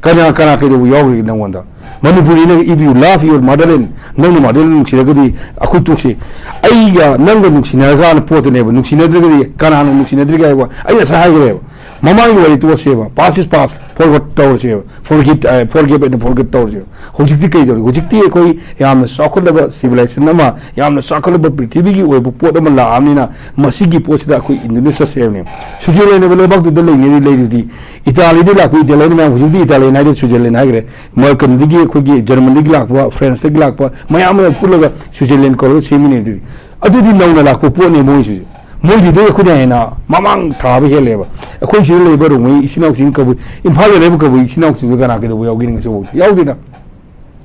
ꯀꯅꯥ, ꯀꯅꯥ ꯀꯩꯗꯧꯕ ꯌꯥꯎꯈ꯭ꯔꯒꯦ ꯅꯪꯉꯣꯟꯗ? ꯃꯅꯤꯄꯨꯔꯤ, ꯅꯪ, if you love your motherland, ꯅꯪꯅ motherland ꯅꯨꯡꯁꯤꯔꯒꯗꯤ ꯑꯩꯈꯣꯏ ꯇꯣꯛꯁꯤ꯫ ꯑꯩꯒ ꯅꯪꯒ ꯅꯨꯡꯁꯤꯅꯔꯀꯥꯟꯗ ꯄꯣꯠꯇꯨꯅꯦꯕ, ꯅꯨꯡꯁꯤꯅꯗ꯭ꯔꯒꯗꯤ ꯀꯅꯥꯅ ꯅꯨꯡꯁꯤꯅꯗ꯭ꯔꯤꯒꯦ ꯍꯥꯏꯕ ꯑꯩ ꯉꯁꯥꯏ ꯍꯥꯏꯈ꯭ꯔꯦꯕ꯫ ꯃꯃꯥꯡꯒꯤ ꯋꯥꯔꯤ ꯇꯣꯛꯑꯁꯦꯕ, past is past, forward ꯇꯧꯔꯁꯦꯕ, forget, ꯑ, forgive and forget ꯇꯧꯔꯁꯦꯕ꯫ ꯍꯧꯖꯤꯛꯇꯤ ꯀꯩꯗꯧꯔꯤ? ꯍꯧꯖꯤꯛꯇꯤ ꯑꯩꯈꯣꯏ ꯌꯥꯝꯅ ꯆꯥꯎꯈꯠꯂꯕ civilization ꯑꯃ, ꯌꯥꯝꯅ ꯆꯥꯎꯈꯠꯂꯕ ꯄ꯭ꯔꯤꯊꯤꯕꯤꯒꯤ ꯑꯣꯏꯕ ꯄꯣꯠ ꯑꯃ ꯂꯥꯛꯑꯕꯅꯤꯅ, ꯃꯁꯤꯒꯤ ꯄꯣꯠꯁꯤꯗ ꯑꯩꯈꯣꯏ ꯏꯟꯗꯨꯅ ꯆꯠꯁꯦ ꯍꯥꯏꯕꯅꯦ꯫ ꯁ꯭ꯋꯤꯖꯔꯂꯦꯟ ꯍꯥꯏꯕ ꯂꯩꯕꯥꯛꯇꯨꯗ ꯂꯩꯅꯔꯤ, ꯂꯩꯔꯤꯗꯤ, ꯏꯇꯥꯂꯤꯗ ꯂꯥꯛꯄ ꯏꯇꯥꯂꯤꯌꯥꯟ ꯃꯌꯥꯝ, ꯍꯧꯖꯤꯛꯇꯤ ꯏꯇꯥꯂꯤꯌꯥꯟ ꯍꯥꯏꯗꯣ ꯁ꯭ꯋꯤꯖꯔꯂꯦꯟ ꯍꯥꯏꯈ꯭ꯔꯦ, ꯃ-, ꯀꯩꯅꯣꯗꯒꯤ, ꯑꯩꯈꯣꯏꯒꯤ ꯖꯔꯃꯟꯗꯒꯤ ꯂꯥꯛꯄ, ꯐ꯭ꯔꯦꯟꯁꯇꯒꯤ ꯂꯥꯛꯄ ꯃꯌꯥꯝ ꯑꯃ ꯄꯨꯜꯂꯒ ꯁ꯭ꯋꯤꯖꯔꯂꯦꯟ ꯀꯧꯔꯒ ꯁꯦꯝꯃꯤꯅꯦ꯫ ꯑꯗꯨꯗꯤ, ꯑꯗꯨꯗꯤ ꯅꯧꯅ ꯂꯥꯛꯄ ꯄꯣꯠꯅꯦ ꯃꯣꯏꯁꯤꯁꯨ꯫ ꯃꯣꯏꯗꯨꯗꯩ ꯑꯩꯈꯣꯏꯅ ꯍꯦꯟꯅ ꯃꯃꯥꯡ ꯊꯥꯕ ꯍꯦꯜꯂꯦꯕ꯫ ꯑꯩꯈꯣꯏ ꯁꯤꯗ ꯂꯩꯕ ꯔꯣꯡꯃꯩ ꯏꯆꯤꯟ ꯏꯅꯥꯎꯁꯤꯡ ꯀꯕꯨꯏ, ꯏꯝꯐꯥꯜꯗ ꯂꯩꯕ ꯀꯕꯨꯏ ꯏꯆꯤꯟ ꯏꯅꯥꯎꯁꯤꯡꯗꯨ ꯀꯅꯥ ꯀꯩꯗꯧꯕ ꯌꯥꯎꯒꯦ ꯉꯁꯤꯐꯥꯎꯗꯤ? ꯌꯥꯎꯗꯦꯅ꯫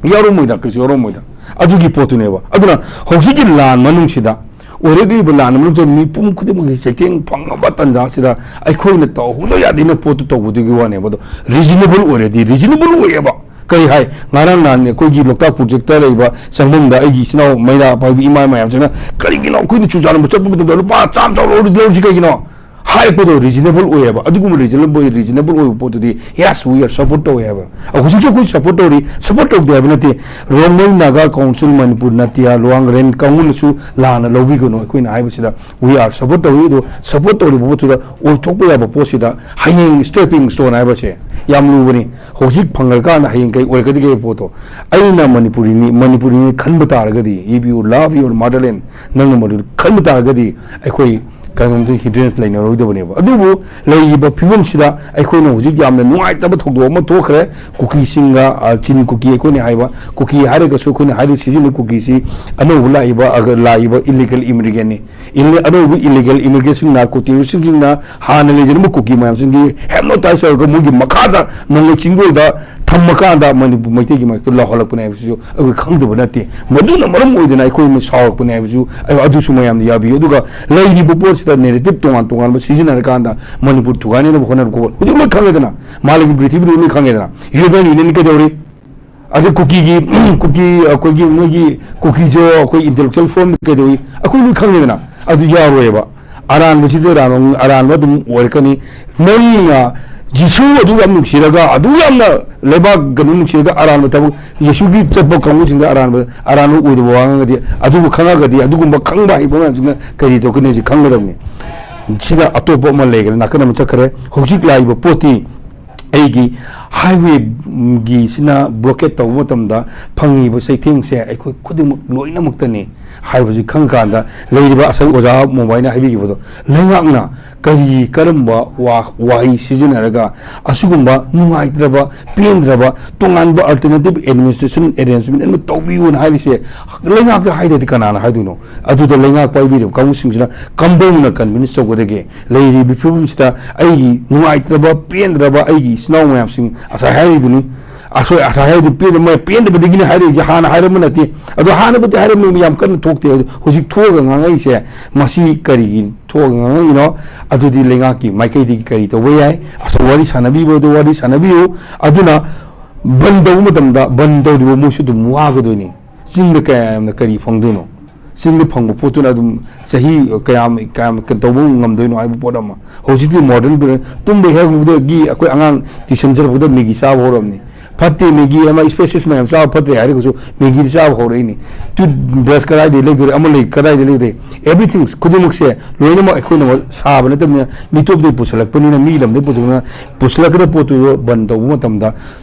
ꯌꯥꯎꯔꯝꯃꯣꯏꯗ, ꯀꯩꯁꯨ ꯌꯥꯎꯔꯝꯃꯣꯏꯗ꯫ ꯑꯗꯨꯒꯤ ꯄꯣꯠꯇꯨꯅꯦꯕ꯫ ꯑꯗꯨꯅ ꯍꯧꯖꯤꯛꯀꯤ ꯂꯥꯟ ꯃꯅꯨꯡꯁꯤꯗ, ꯑꯣꯏꯔꯛꯂꯤꯕ ꯂꯥꯟ ꯃꯅꯨꯡꯁꯤꯗ ꯃꯤꯄꯨꯝ ꯈꯨꯗꯤꯡꯃꯛꯀꯤ ꯆꯩꯊꯦꯡ ꯐꯪꯉꯕ ꯇꯥꯟꯖꯥꯁꯤꯗ ꯑꯩꯈꯣꯏꯅ ꯇꯧꯍꯧꯗ ꯌꯥꯗꯦꯅ ꯄꯣꯠꯇꯨ ꯇꯧꯕꯗꯨꯒꯤ ꯋꯥꯅꯦꯕ꯫ ꯑꯗꯣ ꯔꯤꯖꯅꯦꯕꯜ ꯑꯣꯏꯔꯗꯤ, ꯔꯤꯖꯅꯦꯕꯜ ꯑꯣꯏꯌꯦꯕ꯫ ꯀꯔꯤ ꯍꯥꯏ? ꯉꯔꯥꯡ ꯅꯍꯥꯟ ꯑꯩꯈꯣꯏꯒꯤ ꯂꯣꯛꯇꯥꯛ ꯄ꯭ꯔꯣꯖꯦꯛꯇ ꯂꯩꯕ ꯆꯪꯐꯝꯗ ꯑꯩꯒꯤ ꯏꯆꯤꯟ ꯏꯅꯥꯎ ꯃꯩꯔꯥ ꯄꯥꯏꯕꯤ ꯏꯃꯥ ꯃꯌꯥꯝꯁꯤꯅ, "ꯀꯔꯤꯒꯤꯅꯣ ꯑꯩꯈꯣꯏꯅ ꯆꯨꯔꯆꯥꯟꯄꯨꯔ ꯆꯠꯄ ꯃꯇꯝꯗ ꯂꯨꯄꯥ ꯆꯥꯝꯃ ꯆꯥꯝꯃ ꯂꯧꯔ ꯂꯧꯔꯤꯁꯤ ꯀꯩꯒꯤꯅꯣ?" ꯍꯥꯏꯔꯛꯄꯗꯣ ꯔꯤꯖꯅꯦꯕꯜ ꯑꯣꯏꯌꯦꯕ꯫ ꯑꯗꯨꯒꯨꯝꯕ ꯔꯤꯖꯅꯦꯕꯜ, ꯔꯤꯖꯅꯦꯕꯜ ꯑꯣꯏꯕ ꯄꯣꯠꯇꯨꯗꯤ, yes, we are support ꯇꯧꯋꯦ ꯍꯥꯏꯕ꯫ ꯍꯧꯖꯤꯛꯁꯨ ꯑꯩꯈꯣꯏ ꯁꯞꯄꯣꯔꯠ ꯇꯧꯔꯤ, ꯁꯞꯄꯣꯔꯠ ꯇꯧꯗꯦ ꯍꯥꯏꯕ ꯅꯠꯇꯦ꯫ ꯔꯣꯡꯃꯩ ꯅꯥꯒꯥ ꯀꯥꯎꯟꯁꯤꯜ ꯃꯅꯤꯄꯨꯔ ꯅꯥꯇꯤꯌꯥ ꯂꯨꯋꯥꯡ ꯔꯦꯟ ꯀꯥꯡꯕꯨꯅꯁꯨ ꯂꯥꯟꯅ ꯂꯧꯕꯤꯒꯅꯨ꯫ ꯑꯩꯈꯣꯏꯅ ꯍꯥꯏꯕꯁꯤꯗ we are support ꯇꯧꯏ꯫ ꯑꯗꯣ ꯁꯞꯄꯣꯔꯠ ꯇꯧꯔꯤꯕ ꯄꯣꯠꯇꯨꯗ ꯑꯣꯏꯊꯣꯛꯄ ꯌꯥꯕ ꯄꯣꯠꯁꯤꯗ ꯍꯌꯦꯡ stepping stone ꯍꯥꯏꯕꯁꯦ ꯌꯥꯝ ꯂꯨꯕꯅꯤ꯫ ꯍꯧꯖꯤꯛ ꯐꯪꯉꯀꯥꯟꯗ ꯍꯌꯦꯡ ꯀꯩ ꯑꯣꯏꯔꯛꯀꯗꯒꯦ ꯍꯥꯏꯕ ꯄꯣꯠꯇꯣ꯫ ꯑꯩꯅ ꯃꯅꯤꯄꯨꯔꯤꯅꯤ, ꯃꯅꯤꯄꯨꯔꯤꯅꯤ ꯈꯟꯕ ꯇꯥꯔꯒꯗꯤ, if you love your motherland, ꯅꯪꯅ ꯃꯗꯨ ꯈꯟꯕ ꯇꯥꯔꯒꯗꯤ ꯑꯩꯈꯣꯏ ꯀꯩꯅꯣꯝꯇ hindrance ꯂꯩꯅꯔꯣꯏꯗꯕꯅꯦꯕ꯫ ꯑꯗꯨꯕꯨ ꯂꯩꯔꯤꯕ ꯐꯤꯕꯝꯁꯤꯗ ꯑꯩꯈꯣꯏꯅ ꯍꯧꯖꯤꯛ ꯌꯥꯝꯅ ꯅꯨꯡꯉꯥꯏꯇꯕ ꯊꯧꯗꯣꯛ ꯑꯃ ꯊꯣꯛꯈ꯭ꯔꯦ꯫ ꯀꯨꯀꯤꯁꯤꯡꯒ, ꯑ, ꯆꯤꯟ ꯀꯨꯀꯤ ꯑꯩꯈꯣꯏꯅ ꯍꯥꯏꯕ, ꯀꯨꯀꯤ ꯍꯥꯏꯔꯒꯁꯨ ꯑꯩꯈꯣꯏꯅ ꯍꯥꯏꯔꯤ, ꯁꯤꯖꯤꯟꯅꯔꯤ ꯀꯨꯀꯤꯁꯤ ꯑꯅꯧꯕ ꯂꯥꯛꯏꯕ, ꯑꯒ-, ꯂꯥꯛꯏꯕ illegal immigrantꯅꯤ꯫ Ille-, ꯑꯅꯧꯕ illegal immigrantꯁꯤꯡ, narco terroristꯁꯤꯡꯅ ꯍꯥꯟꯅ ꯂꯩꯖꯔꯝꯕ ꯀꯨꯀꯤ ꯃꯌꯥꯝꯁꯤꯡꯒꯤ hypnotize ꯇꯧꯔꯒ ꯃꯣꯏꯒꯤ ꯃꯈꯥꯗ ꯅꯣꯡꯃꯩ ꯆꯤꯡꯗꯣꯜꯗ ꯊꯝꯃꯀꯥꯟꯗ ꯃꯅꯤꯄꯨꯔ ꯃꯩꯇꯩꯒꯤ ꯃꯥꯏꯀꯩꯗ ꯂꯥꯎꯍꯜꯂꯛꯄꯅꯦ ꯍꯥꯏꯕꯁꯤꯁꯨ ꯑꯩꯈꯣꯏ ꯈꯪꯗꯕ ꯅꯠꯇꯦ꯫ ꯃꯗꯨꯅ ꯃꯔꯝ ꯑꯣꯏꯗꯅ ꯑꯩꯈꯣꯏ ꯁꯥꯎꯔꯛꯄꯅꯦ ꯍꯥꯏꯕꯁꯨ ꯑꯩ, ꯑꯗꯨꯁꯨ ꯃꯌꯥꯝꯅ ꯌꯥꯕꯤꯌꯨ꯫ ꯑꯗꯨꯒ ꯂꯩꯔꯤꯕ ꯄꯣꯠꯁꯤꯗ narrative ꯇꯣꯉꯥꯟ ꯇꯣꯉꯥꯟꯕ ꯁꯤꯖꯤꯟꯅꯔꯀꯥꯟꯗ ꯃꯅꯤꯄꯨꯔ ꯊꯨꯒꯥꯏꯅꯅꯕ ꯍꯣꯠꯅꯔꯛꯄ ꯍꯧꯖꯤꯛ ꯂꯣꯏ ꯈꯪꯉꯦꯗꯅ, ꯃꯥꯂꯦꯝꯒꯤ ꯄ꯭ꯔꯤꯊꯤꯕꯤꯗ ꯂꯣꯏ ꯈꯪꯉꯦꯗꯅ꯫ European Union ꯀꯩꯗꯧꯔꯤ? ꯑꯗꯩ ꯀꯨꯀꯤꯒꯤ, ꯀꯨꯀꯤ, ꯑꯩꯈꯣꯏꯒꯤ ꯃꯣꯏꯒꯤ ꯀꯨꯀꯤꯁꯨ ꯑꯩꯈꯣꯏ intellectual form ꯀꯩꯗꯧꯏ, ꯑꯩꯈꯣꯏ ꯂꯣꯏ ꯈꯪꯉꯦꯗꯅ꯫ ꯑꯗꯨ ꯌꯥꯔꯣꯏꯕ꯫ ꯑꯔꯥꯟꯕꯁꯤꯗ ꯑꯔꯥꯟꯕ, ꯑꯔꯥꯟꯕ ꯑꯗꯨꯝ ꯑꯣꯏꯔꯛꯀꯅꯤ꯫ ꯅꯪꯅ ꯖꯤꯁꯨ ꯑꯗꯨ ꯌꯥꯝ ꯅꯨꯡꯁꯤꯔꯒ, ꯑꯗꯨ ꯌꯥꯝꯅ ꯂꯩꯕꯥꯛ ꯀꯩꯅꯣ ꯅꯨꯡꯁꯤꯔꯒ, ꯑꯔꯥꯟꯕ ꯊꯕꯛ, ꯖꯤꯁꯨꯒꯤ ꯆꯠꯄ ꯀꯥꯡꯕꯨꯁꯤꯡꯗ ꯑꯔꯥꯟꯕ, ꯑꯔꯥꯟꯕ ꯑꯣꯏꯗꯕ ꯋꯥ ꯉꯥꯡꯉꯗꯤ, ꯑꯗꯨꯕꯨ ꯈꯪꯉꯒꯗꯤ, ꯑꯗꯨꯒꯨꯝꯕ ꯈꯪꯕ ꯍꯩꯕ ꯃꯌꯥꯝꯁꯤꯅ ꯀꯔꯤ ꯇꯧꯒꯅꯤ ꯍꯥꯏꯁꯤ ꯈꯪꯒꯗꯕꯅꯤ꯫ ꯁꯤꯗ ꯑꯇꯣꯞꯄ ꯑꯃ ꯂꯩꯈ꯭ꯔꯦ, ꯅꯥꯀꯟ ꯑꯃ ꯆꯠꯈ꯭ꯔꯦ꯫ ꯍꯧꯖꯤꯛ ꯂꯥꯛꯏꯕ ꯄꯣꯠꯇꯤ ꯑꯩꯒꯤ highway ꯒꯤꯁꯤꯅ blockade ꯇꯧꯕ ꯃꯇꯝꯗ ꯐꯪꯉꯤꯕ ꯆꯩꯊꯦꯡꯁꯦ ꯑꯩꯈꯣꯏ ꯈꯨꯗꯤꯡꯃꯛ ꯂꯣꯏꯅꯃꯛꯇꯅꯤ ꯍꯥꯏꯕꯁꯤ ꯈꯪꯀꯥꯟꯗ, ꯂꯩꯔꯤꯕ ꯉꯁꯥꯏ ꯑꯣꯖꯥ ꯃꯣꯕꯥꯏꯅ ꯍꯥꯏꯕꯤꯈꯤꯕꯗꯣ, ꯂꯩꯉꯥꯛꯅ ꯀꯔꯤ ꯀꯔꯝꯕ ꯋꯥ-, ꯋꯥꯍꯩ ꯁꯤꯖꯤꯟꯅꯔꯒ ꯑꯁꯤꯒꯨꯝꯕ ꯅꯨꯡꯉꯥꯏꯇ꯭ꯔꯕ, ꯄꯦꯟꯗ꯭ꯔꯕ, ꯇꯣꯉꯥꯟꯕ alternative administration arrangement ꯑꯃ ꯇꯧꯕꯤꯌꯨꯅ ꯍꯥꯏꯔꯤꯁꯦ ꯂꯩꯉꯥꯛꯇ ꯍꯥꯏꯗ꯭ꯔꯗꯤ ꯀꯅꯥꯅ ꯍꯥꯏꯗꯣꯏꯅꯣ? ꯑꯗꯨꯗ ꯂꯩꯉꯥꯛ ꯄꯥꯏꯕꯤꯔꯤꯕ ꯀꯥꯡꯕꯨꯁꯤꯡꯁꯤꯅ ꯀꯝꯗꯧꯅ convince ꯇꯧꯒꯗꯒꯦ? ꯂꯩꯔꯤꯕ ꯐꯤꯕꯝꯁꯤꯗ ꯑꯩꯒꯤ ꯅꯨꯡꯉꯥꯏꯇ꯭ꯔꯕ, ꯄꯦꯟꯗ꯭ꯔꯕ ꯑꯩꯒꯤ ꯏꯆꯤꯟ ꯏꯅꯥꯎ ꯃꯌꯥꯝꯁꯤꯡ, ꯉꯁꯥꯏ ꯍꯥꯏꯔꯤꯗꯨꯅꯤ, ꯑꯁꯣꯏ ꯑꯁꯥꯏ ꯍꯥꯏꯔꯤꯗꯨ ꯄꯦꯟꯗ-, ꯃꯣꯏ ꯄꯦꯟꯗꯕꯗꯒꯤꯅꯤ ꯍꯥꯏꯔꯛꯏꯁꯦ, ꯍꯥꯟꯅ ꯍꯥꯏꯔꯝꯕ ꯅꯠꯇꯦ꯫ ꯑꯗꯣ ꯍꯥꯟꯅꯕꯨꯗꯤ ꯍꯥꯏꯔꯝꯃꯤ, ꯌꯥꯝ ꯀꯟꯅ ꯊꯣꯛꯇꯦ꯫ ꯍꯧꯖꯤꯛ ꯊꯣꯛꯑꯒ ꯉꯥꯡꯉꯛꯏꯁꯦ, ꯃꯁꯤ ꯀꯔꯤꯒꯤ ꯊꯣꯛꯑꯒ ꯉꯥꯡꯉꯛꯏꯅꯣ? ꯑꯗꯨꯗꯤ ꯂꯩꯉꯥꯛꯀꯤ ꯃꯥꯏꯀꯩꯗꯒꯤ ꯀꯔꯤ ꯇꯧꯕ ꯌꯥꯏ? ꯑꯁꯣꯝ ꯋꯥꯔꯤ ꯁꯥꯟꯅꯕꯤꯕꯗꯣ ꯋꯥꯔꯤ ꯁꯥꯟꯅꯕꯤꯌꯨ꯫ ꯑꯗꯨꯅ ꯕꯟ ꯇꯧꯕ ꯃꯇꯝꯗ ꯕꯟ ꯇꯧꯔꯤꯕ ꯃꯣꯏꯁꯨ ꯑꯗꯨꯝ ꯋꯥꯒꯗꯣꯏꯅꯤ꯫ ꯆꯤꯡꯗ ꯀꯌꯥ ꯌꯥꯝꯅ ꯀꯔꯤ ꯐꯪꯗꯣꯏꯅꯣ? ꯆꯤꯡꯗ ꯐꯪꯕ ꯄꯣꯠꯇꯨꯅ ꯑꯗꯨꯝ ꯆꯍꯤ ꯀꯌꯥꯝ, ꯀꯌꯥꯝ ꯀꯩꯅꯣ ꯇꯧꯕ ꯉꯝꯗꯣꯏꯅꯣ ꯍꯥꯏꯕ ꯄꯣꯠ ꯑꯃ꯫ ꯍꯧꯖꯤꯛꯇꯤ modern period, ꯇꯨꯝꯕ ꯍꯦꯛ ꯍꯧꯕꯗꯒꯤ ꯑꯩꯈꯣꯏ ꯑꯉꯥꯡ tuition ꯆꯠꯄꯗ ꯃꯦꯒꯤ ꯆꯥꯕ ꯍꯧꯔꯕꯅꯤ꯫ ꯐꯠꯇꯦ ꯃꯦꯒꯤ ꯑꯃ, species ꯃꯌꯥꯝ ꯆꯥꯕ ꯐꯠꯇꯦ ꯍꯥꯏꯔꯒꯁꯨ ꯃꯦꯒꯤꯗꯤ ꯆꯥꯕ ꯍꯧꯔꯛꯏꯅꯤ꯫ Toothbrush ꯀꯗꯥꯏꯗꯒꯤ ꯂꯩꯗꯣꯔꯦ, ꯑꯃ ꯂꯩ ꯀꯗꯥꯏꯗꯒꯤ ꯂꯩꯗꯣꯔꯦ? Everything ꯈꯨꯗꯤꯡꯃꯛꯁꯦ ꯂꯣꯏꯅꯃꯛ ꯑꯩꯈꯣꯏꯅ ꯁꯥꯕ ꯅꯠꯇꯕꯅꯤꯅ, ꯃꯤꯇꯣꯞꯇꯒꯤ ꯄꯨꯁꯜꯂꯛꯄꯅꯤꯅ, ꯃꯤ ꯂꯝꯗꯒꯤ ꯄꯨꯁꯜꯂꯛꯄꯅꯤꯅ, ꯄꯨꯁꯜꯂꯛꯀꯗꯕ ꯄꯣꯠꯇꯨꯗꯣ ꯕꯟ ꯇꯧꯕ ꯃꯇꯝꯗ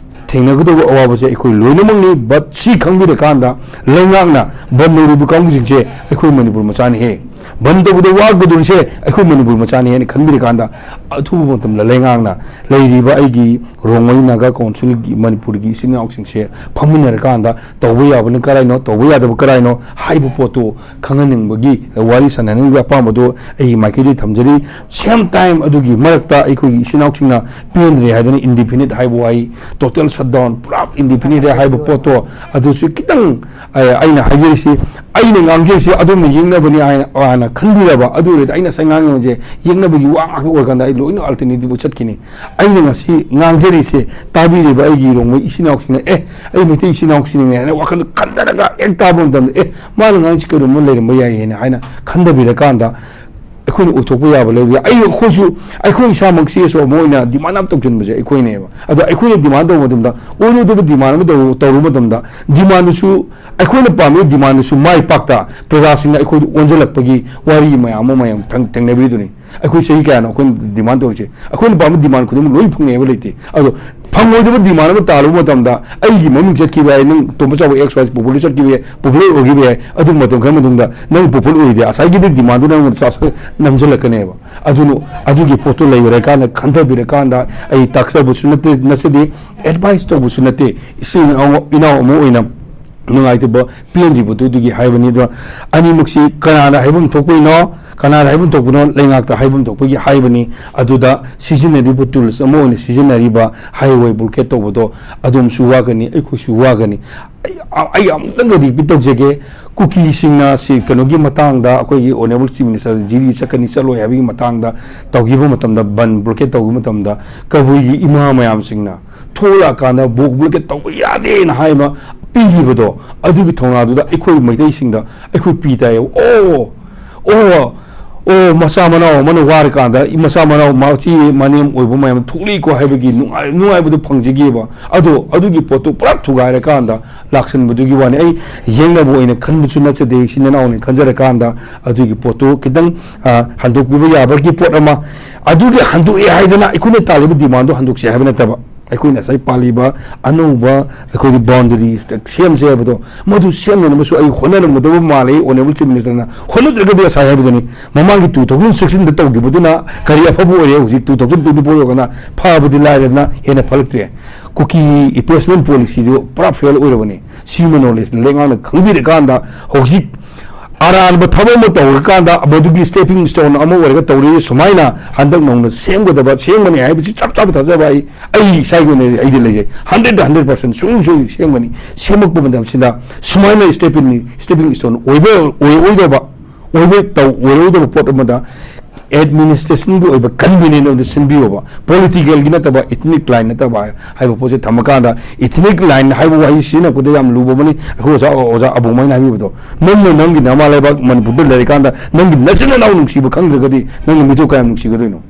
ꯊꯦꯡꯅꯒꯗꯧꯕ ꯑꯋꯥꯕꯁꯦ ꯑꯩꯈꯣꯏ ꯂꯣꯏꯅꯃꯛꯅꯤ꯫ But ꯁꯤ ꯈꯪꯕꯤꯔꯀꯥꯟꯗ ꯂꯩꯉꯥꯛꯅ ꯕꯟ ꯂꯧꯔꯤꯕ ꯀꯥꯡꯕꯨꯁꯤꯡꯁꯦ ꯑꯩꯈꯣꯏ ꯃꯅꯤꯄꯨꯔ ꯃꯆꯥꯅꯤꯍꯦ꯫ ꯕꯟ ꯇꯧꯕꯗ ꯋꯥꯒꯗꯧꯔꯤꯁꯦ ꯑꯩꯈꯣꯏ ꯃꯅꯤꯄꯨꯔ ꯃꯆꯥꯅꯤ ꯍꯥꯏꯅ ꯈꯟꯕꯤꯔꯀꯥꯟꯗ, ꯑꯊꯨꯕ ꯃꯇꯝꯗ ꯂꯩꯉꯥꯛꯅ ꯂꯩꯔꯤꯕ ꯑꯩꯒꯤ ꯔꯣꯡꯃꯩ ꯅꯥꯒꯥ ꯀꯥꯎꯟꯁꯤꯜꯒꯤ ꯃꯅꯤꯄꯨꯔꯒꯤ ꯏꯆꯤꯟ ꯏꯅꯥꯎꯁꯤꯡꯁꯦ ꯐꯝꯃꯤꯟꯅꯔꯀꯥꯟꯗ ꯇꯧꯕ ꯌꯥꯕꯅ ꯀꯔꯥꯏꯅꯣ, ꯇꯧꯕ ꯌꯥꯗꯕ ꯀꯔꯥꯏꯅꯣ ꯍꯥꯏꯕ ꯄꯣꯠꯇꯨ ꯈꯪꯍꯟꯅꯤꯡꯕꯒꯤ ꯋꯥꯔꯤ ꯁꯥꯟꯅꯅꯤꯡꯕꯒꯤ ꯑꯄꯥꯝꯕꯗꯣ ꯑꯩꯒꯤ ꯃꯥꯏꯀꯩꯗꯒꯤ ꯊꯝꯖꯔꯤ꯫ Same time ꯑꯗꯨꯒꯤ ꯃꯔꯛꯇ ꯑꯩꯈꯣꯏꯒꯤ ꯏꯆꯤꯟ ꯏꯅꯥꯎꯁꯤꯡꯅ ꯄꯦꯟꯗ꯭ꯔꯦ ꯍꯥꯏꯗꯅ indefinite ꯍꯥꯏꯕ ꯋꯥꯍꯩ, total shutdown, ꯄꯨꯔꯥ indefinite ꯍꯥꯏꯕ ꯄꯣꯠꯇꯣ, ꯑꯗꯨꯁꯨ ꯈꯤꯇꯪ, ꯑ, ꯑꯩꯅ ꯍꯥꯏꯖꯔꯤꯁꯤ, ꯑꯩꯅ ꯉꯥꯡꯖꯔꯤꯁꯤ ꯑꯗꯣꯝꯅ ꯌꯦꯛꯅꯕꯅꯤ ꯍꯥꯏꯅ ꯍꯥꯟꯅ ꯈꯟꯕꯤꯔꯕ, ꯑꯗꯨ ꯑꯣꯏꯔꯗꯤ ꯑꯩꯅ ꯉꯁꯥꯏ ꯉꯥꯡꯉꯤꯕꯁꯦ ꯌꯦꯛꯅꯕꯒꯤ ꯋꯥ ꯉꯥꯛꯇ ꯑꯣꯏꯔꯀꯥꯟꯗ ꯑꯩ ꯂꯣꯏꯅ alternative ꯆꯠꯈꯤꯅꯤ꯫ ꯑꯩꯅ ꯉꯁꯤ ꯉꯥꯡꯖꯔꯤꯁꯦ ꯇꯥꯕꯤꯔꯤꯕ ꯑꯩꯒꯤ ꯔꯣꯡꯃꯩ ꯏꯆꯤꯟ ꯏꯅꯥꯎꯁꯤꯡꯅ, "ꯑꯦ, ꯑꯩ ꯃꯩꯇꯩ ꯏꯆꯤꯟ ꯏꯅꯥꯎꯁꯤꯡꯅꯦ" ꯍꯥꯏꯅ ꯋꯥꯈꯜꯗ ꯈꯟꯊꯔꯒ ꯍꯦꯛ ꯇꯥꯕ ꯃꯇꯝꯗ, "ꯑꯦ, ꯃꯥꯅ ꯉꯥꯡꯉꯤꯁꯤ ꯀꯩꯅꯣꯝꯃ ꯂꯩꯔꯝꯕ ꯌꯥꯏ" ꯍꯥꯏꯅ ꯍꯥꯏꯅ ꯈꯟꯊꯕꯤꯔꯀꯥꯟꯗ, ꯑꯩꯈꯣꯏꯅ ꯑꯣꯏꯊꯣꯛꯄ ꯌꯥꯕ ꯂꯩꯕ ꯌꯥꯏ꯫ ꯑꯩ, ꯑꯩꯈꯣꯏꯁꯨ, ꯑꯩꯈꯣꯏ ꯏꯁꯥꯃꯛ ꯁꯤ ꯑꯦꯁ ꯑꯣ ꯑꯃ ꯑꯣꯏꯅ demand ꯑꯃ ꯇꯧꯁꯤꯟꯕꯁꯦ ꯑꯩꯈꯣꯏꯅꯦꯕ꯫ ꯑꯗꯣ ꯑꯩꯈꯣꯏꯅ demand ꯇꯧꯕ ꯃꯇꯝꯗ, ꯑꯣꯏꯔꯣꯏꯗꯕ demand ꯑꯃ ꯇꯧ-, ꯇꯧꯔꯨꯕ ꯃꯇꯝꯗ, demandꯗꯨꯁꯨ, ꯑꯩꯈꯣꯏꯅ ꯄꯥꯝꯃꯤꯕ demandꯗꯨꯁꯨ ꯃꯥꯏ ꯄꯥꯛꯇ ꯄ꯭ꯔꯖꯥꯁꯤꯡꯅ ꯑꯩꯈꯣꯏꯗ ꯑꯣꯟꯁꯤꯜꯂꯛꯄꯒꯤ ꯋꯥꯔꯤ ꯃꯌꯥꯝ ꯑꯃ ꯃꯌꯥꯝ ꯊꯦꯡ-, ꯊꯦꯡꯅꯕꯤꯗꯨꯅꯤ꯫ ꯑꯩꯈꯣꯏ ꯆꯍꯤ ꯀꯌꯥꯅꯣ ꯑꯩꯈꯣꯏꯅ demand ꯇꯧꯔꯤꯁꯦ? ꯑꯩꯈꯣꯏꯅ ꯄꯥꯝꯕ demand ꯈꯨꯗꯤꯡꯃꯛ ꯂꯣꯏ ꯐꯪꯉꯦ ꯍꯥꯏꯕ ꯂꯩꯇꯦ꯫ ꯑꯗꯣ ꯐꯪꯉꯣꯏꯗꯕ demand ꯑꯃ ꯇꯥꯜꯂꯨꯕ ꯃꯇꯝꯗ, "ꯑꯩꯒꯤ ꯃꯃꯤꯡ ꯆꯠꯈꯤꯕ ꯌꯥꯏ, ꯅꯪ ꯇꯣꯝꯕ ꯆꯥꯎꯕ X Y Z popular ꯆꯠꯈꯤꯕ ꯌꯥꯏ, popular ꯑꯣꯏꯈꯤꯕ ꯌꯥꯏ", ꯑꯗꯨ ꯃꯇꯝ ꯈꯔ ꯃꯇꯨꯡꯗ ꯅꯪ popular ꯑꯣꯏꯗꯦ, ꯉꯁꯥꯏꯒꯤꯗꯤ demandꯗꯨ ꯅꯪꯉꯣꯟꯗ ꯆꯥꯁꯜ-, ꯅꯝꯁꯤꯜꯂꯛꯀꯅꯦꯕ꯫ ꯑꯗꯨꯅ ꯑꯗꯨꯒꯤ ꯄꯣꯠꯇꯨ ꯂꯩꯕꯤꯔꯀꯥꯟꯗ, ꯈꯟꯊꯕꯤꯔꯀꯥꯟꯗ, ꯑꯩ ꯇꯥꯛꯆꯕꯁꯨ ꯅꯠꯇꯦ, ꯅꯠꯆꯗꯦ, advice ꯇꯧꯕꯁꯨ ꯅꯠꯇꯦ, ꯏꯆꯤꯟ ꯏꯅꯥꯎ, ꯏꯅꯥꯎ ꯑꯃ ꯑꯣꯏꯅ ꯅꯨꯡꯉꯥꯏꯇꯕ ꯄꯦꯟꯗ꯭ꯔꯤꯕꯗꯨ ꯑꯗꯨꯒꯤ ꯍꯥꯏꯕꯅꯤ꯫ ꯑꯗꯣ ꯑꯅꯤꯃꯛꯁꯤ ꯀꯅꯥꯅ ꯍꯥꯏꯐꯝ ꯊꯣꯛꯄꯩꯅꯣ, ꯀꯅꯥꯅ ꯍꯥꯏꯐꯝ ꯊꯣꯛꯄꯅꯣ, ꯂꯩꯉꯥꯛꯇ ꯍꯥꯏꯐꯝ ꯊꯣꯛꯄꯒꯤ ꯍꯥꯏꯕꯅꯤ꯫ ꯑꯗꯨꯗ ꯁꯤꯖꯤꯟꯅꯔꯤꯕ tools ꯑꯃ ꯑꯣꯏꯅ ꯁꯤꯖꯤꯟꯅꯔꯤꯕ highway blockade ꯇꯧꯕꯗꯣ ꯑꯗꯣꯝꯁꯨ ꯋꯥꯒꯅꯤ, ꯑꯩꯈꯣꯏꯁꯨ ꯋꯥꯒꯅꯤ꯫ ꯑꯩ, ꯑꯩ ꯑꯃꯨꯛꯇꯪꯒ repeat ꯇꯧꯖꯒꯦ, ꯀꯨꯀꯤꯁꯤꯡꯅ ꯁꯤ ꯀꯩꯅꯣꯒꯤ ꯃꯇꯥꯡꯗ, ꯑꯩꯈꯣꯏꯒꯤ Honourable Chief Minister ꯖꯤꯔꯤ ꯆꯠꯀꯅꯤ ꯆꯠꯂꯣꯏ ꯍꯥꯏꯕꯒꯤ ꯃꯇꯥꯡꯗ ꯇꯧꯈꯤꯕ ꯃꯇꯝꯗ, ꯕꯟ blockade ꯇꯧꯈꯤꯕ ꯃꯇꯝꯗ, ꯀꯕꯨꯏꯒꯤ ꯏꯃꯥ ꯃꯌꯥꯝꯁꯤꯡꯅ ꯊꯣꯛꯂꯛꯑꯀꯥꯟꯗ ꯕꯣ-, blockade ꯇꯧꯕ ꯌꯥꯗꯦꯅ ꯍꯥꯏꯕ ꯄꯤꯈꯤꯕꯗꯣ, ꯑꯗꯨꯒꯤ ꯊꯧꯅꯥꯗꯨꯗ ꯑꯩꯈꯣꯏ ꯃꯩꯇꯩꯁꯤꯡꯗ ꯑꯩꯈꯣꯏ ꯄꯤ ꯇꯥꯏꯌꯦꯕ꯫ ꯑꯣ, ꯑꯣ, ꯑꯣ, ꯃꯆꯥ ꯃꯅꯥꯎ ꯑꯃꯅ ꯋꯥꯔꯀꯥꯟꯗ ꯃꯆꯥ ꯃꯅꯥꯎ ꯃꯆꯦ ꯃꯅꯦꯝ ꯑꯣꯏꯕ ꯃꯌꯥꯝ ꯊꯣꯛꯂꯛꯏꯀꯣ ꯍꯥꯏꯕꯒꯤ ꯅꯨꯡꯉꯥꯏ-, ꯅꯨꯡꯉꯥꯏꯕꯗꯨ ꯐꯪꯖꯈꯤꯑꯕ꯫ ꯑꯗꯣ ꯑꯗꯨꯒꯤ ꯄꯣꯠꯇꯨ ꯄꯨꯔꯥ ꯊꯨꯒꯥꯏꯔꯀꯥꯟꯗ ꯂꯥꯛꯁꯟꯕꯗꯨꯒꯤ ꯋꯥꯅꯤ꯫ ꯑꯩ ꯌꯦꯡꯅꯕ ꯑꯣꯏꯅ ꯈꯟꯕꯁꯨ ꯅꯠꯆꯗꯦ, ꯏꯆꯤꯟ ꯏꯅꯥꯎꯅꯤ ꯈꯟꯖꯔꯀꯥꯟꯗ ꯑꯗꯨꯒꯤ ꯄꯣꯠꯇꯨ ꯈꯤꯇꯪ, ꯑ, ꯍꯟꯗꯣꯛꯄꯤꯕ ꯌꯥꯕꯒꯤ ꯄꯣꯠ ꯑꯃ꯫ ꯑꯗꯨꯒꯤ ꯍꯟꯗꯣꯛꯑꯦ ꯍꯥꯏꯗꯅ ꯑꯩꯈꯣꯏꯅ ꯇꯥꯜꯂꯤꯕ demandꯗꯣ ꯍꯟꯗꯣꯛꯁꯦ ꯍꯥꯏꯕ ꯅꯠꯇꯕ, ꯑꯩꯈꯣꯏꯅ ꯉꯁꯥꯏ ꯄꯥꯜꯂꯤꯕ ꯑꯅꯧꯕ ꯑꯩꯈꯣꯏꯒꯤ ꯕꯥꯎꯟꯗꯔꯤꯁꯇ ꯁꯦꯝꯁꯦ ꯍꯥꯏꯕꯗꯣ, ꯃꯗꯨ ꯁꯦꯝꯅꯅꯕꯁꯨ ꯑꯩ ꯍꯣꯠꯅꯔꯝꯒꯗꯕ ꯃꯥꯜꯂꯤ꯫ ꯑꯣꯅꯔꯦꯕꯜ ꯆꯤꯐ ꯃꯤꯅꯤꯁꯇꯔꯅ ꯍꯣꯠꯅꯗ꯭ꯔꯒꯗꯤ ꯉꯁꯥꯏ ꯍꯥꯏꯕꯗꯨꯅꯤ, ꯃꯃꯥꯡꯒꯤ ꯇꯨ ꯊꯥꯎꯖꯟ ꯁꯤꯛꯁꯇꯤꯟꯗ ꯇꯧꯈꯤꯕꯗꯨꯅ ꯀꯔꯤ ꯑꯐꯕ ꯑꯣꯏꯔꯦ? ꯍꯧꯖꯤꯛ ꯇꯨ ꯊꯥꯎꯖꯟ ꯇ꯭ꯋꯦꯟꯇꯤ ꯐꯣꯔ ꯌꯧꯔꯒꯅ ꯐꯕꯗꯤ ꯂꯥꯏꯔꯗꯅ ꯍꯦꯟꯅ ꯐꯠꯂꯛꯇ꯭ꯔꯦ꯫ ꯀꯨꯀꯤ ꯏꯟꯚꯦꯁ꯭ꯠꯃꯦꯟꯠ ꯄꯣꯂꯤꯁꯤꯗꯨ ꯄꯨꯔꯥ ꯐꯦꯜ ꯑꯣꯏꯔꯕꯅꯤ꯫ ꯁꯤꯃ ꯅꯣꯂꯦꯖ ꯂꯩꯉꯥꯛꯅ ꯈꯪꯕꯤꯔꯀꯥꯟꯗ ꯍꯧꯖꯤꯛ ꯑꯔꯥꯟꯕ ꯊꯕꯛ ꯑꯃ ꯇꯧꯔꯀꯥꯟꯗ ꯃꯗꯨꯒꯤ ꯁ꯭ꯇꯦꯄꯤꯡ ꯁ꯭ꯇꯣꯟ ꯑꯃ ꯑꯣꯏꯔꯒ ꯇꯧꯔꯤ꯫ ꯁꯨꯃꯥꯏꯅ ꯍꯟꯗꯛ ꯅꯧꯅ ꯁꯦꯝꯒꯗꯕ, ꯁꯦꯝꯒꯅꯤ ꯍꯥꯏꯕꯁꯤ ꯆꯞ ꯆꯥꯕ ꯊꯥꯖꯕ ꯑꯩ, ꯑꯩ ꯏꯁꯥꯒꯤ ꯑꯣꯏꯅ ꯑꯩꯗꯤ ꯂꯩꯖꯩ꯫ ꯍꯟꯗ꯭ꯔꯦꯠꯇ ꯍꯟꯗ꯭ꯔꯦꯠ ꯄꯥꯔꯁꯦꯟ ꯁꯨꯡꯁꯣꯏ ꯁꯣꯏ ꯁꯦꯝꯒꯅꯤ꯫ ꯁꯦꯝꯃꯛꯄ ꯃꯇꯝꯁꯤꯗ ꯁꯨꯃꯥꯏꯅ ꯁ꯭ꯇꯦꯄꯤꯡ, ꯁ꯭ꯇꯦꯄꯤꯡ ꯁ꯭ꯇꯣꯟ ꯑꯣꯏꯕ, ꯑꯣꯏꯔꯣꯏꯗꯕ, ꯑꯣꯏꯕ ꯇꯧ-, ꯑꯣꯏꯔꯣꯏꯗꯕ ꯄꯣꯠ ꯑꯃꯗ ꯑꯦꯗꯃꯤꯅꯤꯁꯇ꯭ꯔꯦꯁꯟꯒꯤ ꯑꯣꯏꯕ ꯀꯟꯚꯤꯅꯤꯌꯦꯟ ꯑꯃꯗ ꯁꯤꯟꯕꯤꯌꯣꯕ꯫ ꯄꯣꯂꯤꯇꯤꯀꯦꯜꯒꯤ ꯅꯠꯇꯕ, ꯏꯊꯅꯤꯛ ꯂꯥꯏꯟ ꯅꯠꯇꯕ ꯍꯥꯏꯕ ꯄꯣꯠꯁꯦ ꯊꯝꯃꯀꯥꯟꯗ, ꯏꯊꯅꯤꯛ ꯂꯥꯏꯟ ꯍꯥꯏꯕ ꯋꯥꯍꯩ ꯁꯤꯖꯤꯟꯅꯔꯛꯄꯗ ꯌꯥꯝ ꯂꯨꯕ ꯑꯃꯅꯤ꯫ ꯑꯩꯈꯣꯏ ꯑꯣꯖꯥ, ꯑꯣꯖꯥ ꯑꯕꯨꯡꯃꯩꯅ ꯍꯥꯏꯕꯤꯕꯗꯣ, ꯅꯪꯅ ꯅꯪꯒꯤ ꯅꯃꯥ ꯂꯩꯕꯥꯛ ꯃꯅꯤꯄꯨꯔꯗ ꯂꯩꯔꯤꯀꯥꯟꯗ ꯅꯪꯒꯤ ꯅꯆꯤꯟ ꯅꯅꯥꯎ ꯅꯨꯡꯁꯤꯕ ꯈꯪꯗ꯭ꯔꯒꯗꯤ ꯅꯪꯒꯤ ꯃꯤꯇꯣꯞ ꯀꯌꯥꯝ ꯅꯨꯡꯁꯤꯒꯗꯣꯏꯅꯣ?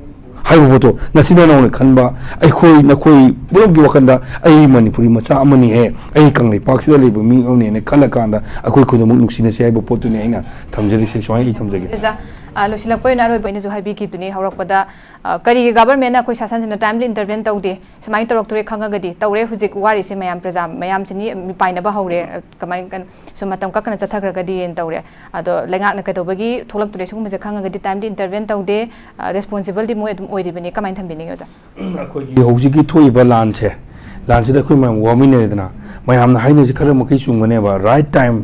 ꯍꯥꯏꯕ ꯄꯣꯠꯇꯣ ꯅꯆꯤꯟ ꯅꯅꯥꯎꯅ ꯈꯟꯕ, ꯑꯩꯈꯣꯏ ꯅꯈꯣꯏ ꯄꯨꯝꯅꯃꯛꯀꯤ ꯋꯥꯈꯜꯗ ꯑꯩ ꯃꯅꯤꯄꯨꯔꯤ ꯃꯆꯥ ꯑꯃꯅꯤꯍꯦ, ꯑꯩ ꯀꯪꯂꯩꯄꯥꯛꯁꯤꯗ ꯂꯩꯕ ꯃꯤ ꯑꯃꯅꯤꯅ ꯈꯜꯂ ꯀꯥꯟꯗ ꯑꯩꯈꯣꯏ ꯈꯨꯗꯤꯡꯃꯛ ꯅꯨꯡꯁꯤꯅꯁꯤ ꯍꯥꯏꯕ ꯄꯣꯠꯇꯨꯅꯤ ꯑꯩꯅ ꯊꯝꯖꯔꯤꯁꯦ꯫ ꯁꯨꯃꯥꯏꯅ ꯑꯩ ꯊꯝꯖꯒꯦ꯫ ꯑꯣꯖꯥ, ꯑ, ꯂꯣꯏꯁꯤꯜꯂꯛꯄ ꯑꯣꯏꯅ ꯑꯔꯣꯏꯕ ꯑꯩꯅꯁꯨ ꯍꯥꯏꯕꯤꯈꯤꯕꯅꯤ ꯍꯧꯔꯛꯄꯗ, ꯑ, ꯀꯔꯤꯒꯤ ꯒꯚꯔꯟꯃꯦꯟꯠꯅ ꯑꯩꯈꯣꯏ ꯁꯥꯁꯟꯁꯤꯅ ꯇꯥꯏꯝꯂꯤ ꯏꯟꯇꯔꯚꯦꯟ ꯇꯧꯗꯦ? ꯁꯨꯃꯥꯏꯅ ꯇꯧꯔꯛꯇꯣꯔꯦ ꯈꯪꯉꯒꯗꯤ, ꯇꯧꯔꯦ ꯍꯧꯖꯤꯛ ꯋꯥꯔꯤꯁꯦ ꯃꯌꯥꯝ ꯄ꯭ꯔꯖꯥ ꯃꯌꯥꯝꯁꯤ ꯃꯤ, ꯃꯤꯄꯥꯏꯅꯕ ꯍꯧꯔꯦ, ꯑ, ꯀꯃꯥꯏꯅ ꯀꯟ-, ꯁꯨꯝ ꯃꯇꯝ ꯀꯛꯀꯅ ꯆꯠꯊꯈ꯭ꯔꯒꯗꯤꯅ ꯇꯧꯔꯦ꯫ ꯑꯗꯣ ꯂꯩꯉꯥꯛꯅ ꯀꯩꯗꯧꯕꯒꯤ ꯊꯣꯛꯂꯛꯇꯣꯔꯦ ꯁꯤꯒꯨꯝꯕꯁꯦ ꯈꯪꯉꯒꯗꯤ ꯇꯥꯏꯝꯂꯤ ꯏꯟꯇꯔꯚꯦꯟ ꯇꯧꯗꯦ, ꯑ, ꯔꯦꯁꯄꯣꯟꯁꯤꯕꯜꯗꯤ ꯃꯣꯏ ꯑꯗꯨꯝ ꯑꯣꯏꯔꯤꯕꯅꯤ꯫ ꯀꯃꯥꯏꯅ ꯊꯝꯕꯤꯅꯤꯡꯉꯤ ꯑꯣꯖꯥ? ꯑꯩꯈꯣꯏꯒꯤ ꯍꯧꯖꯤꯛꯀꯤ ꯊꯣꯛꯏꯕ ꯂꯥꯟꯁꯦ, ꯂꯥꯟꯁꯤꯗ ꯑꯩꯈꯣꯏ ꯃꯌꯥꯝ ꯋꯥꯃꯤꯟꯅꯔꯦꯗꯅ, ꯃꯌꯥꯝꯅ ꯍꯥꯏꯅꯔꯤꯁꯦ ꯈꯔ ꯃꯈꯩ ꯆꯨꯝꯒꯅꯦꯕ, ꯔꯥꯏꯠ ꯇꯥꯏꯝ,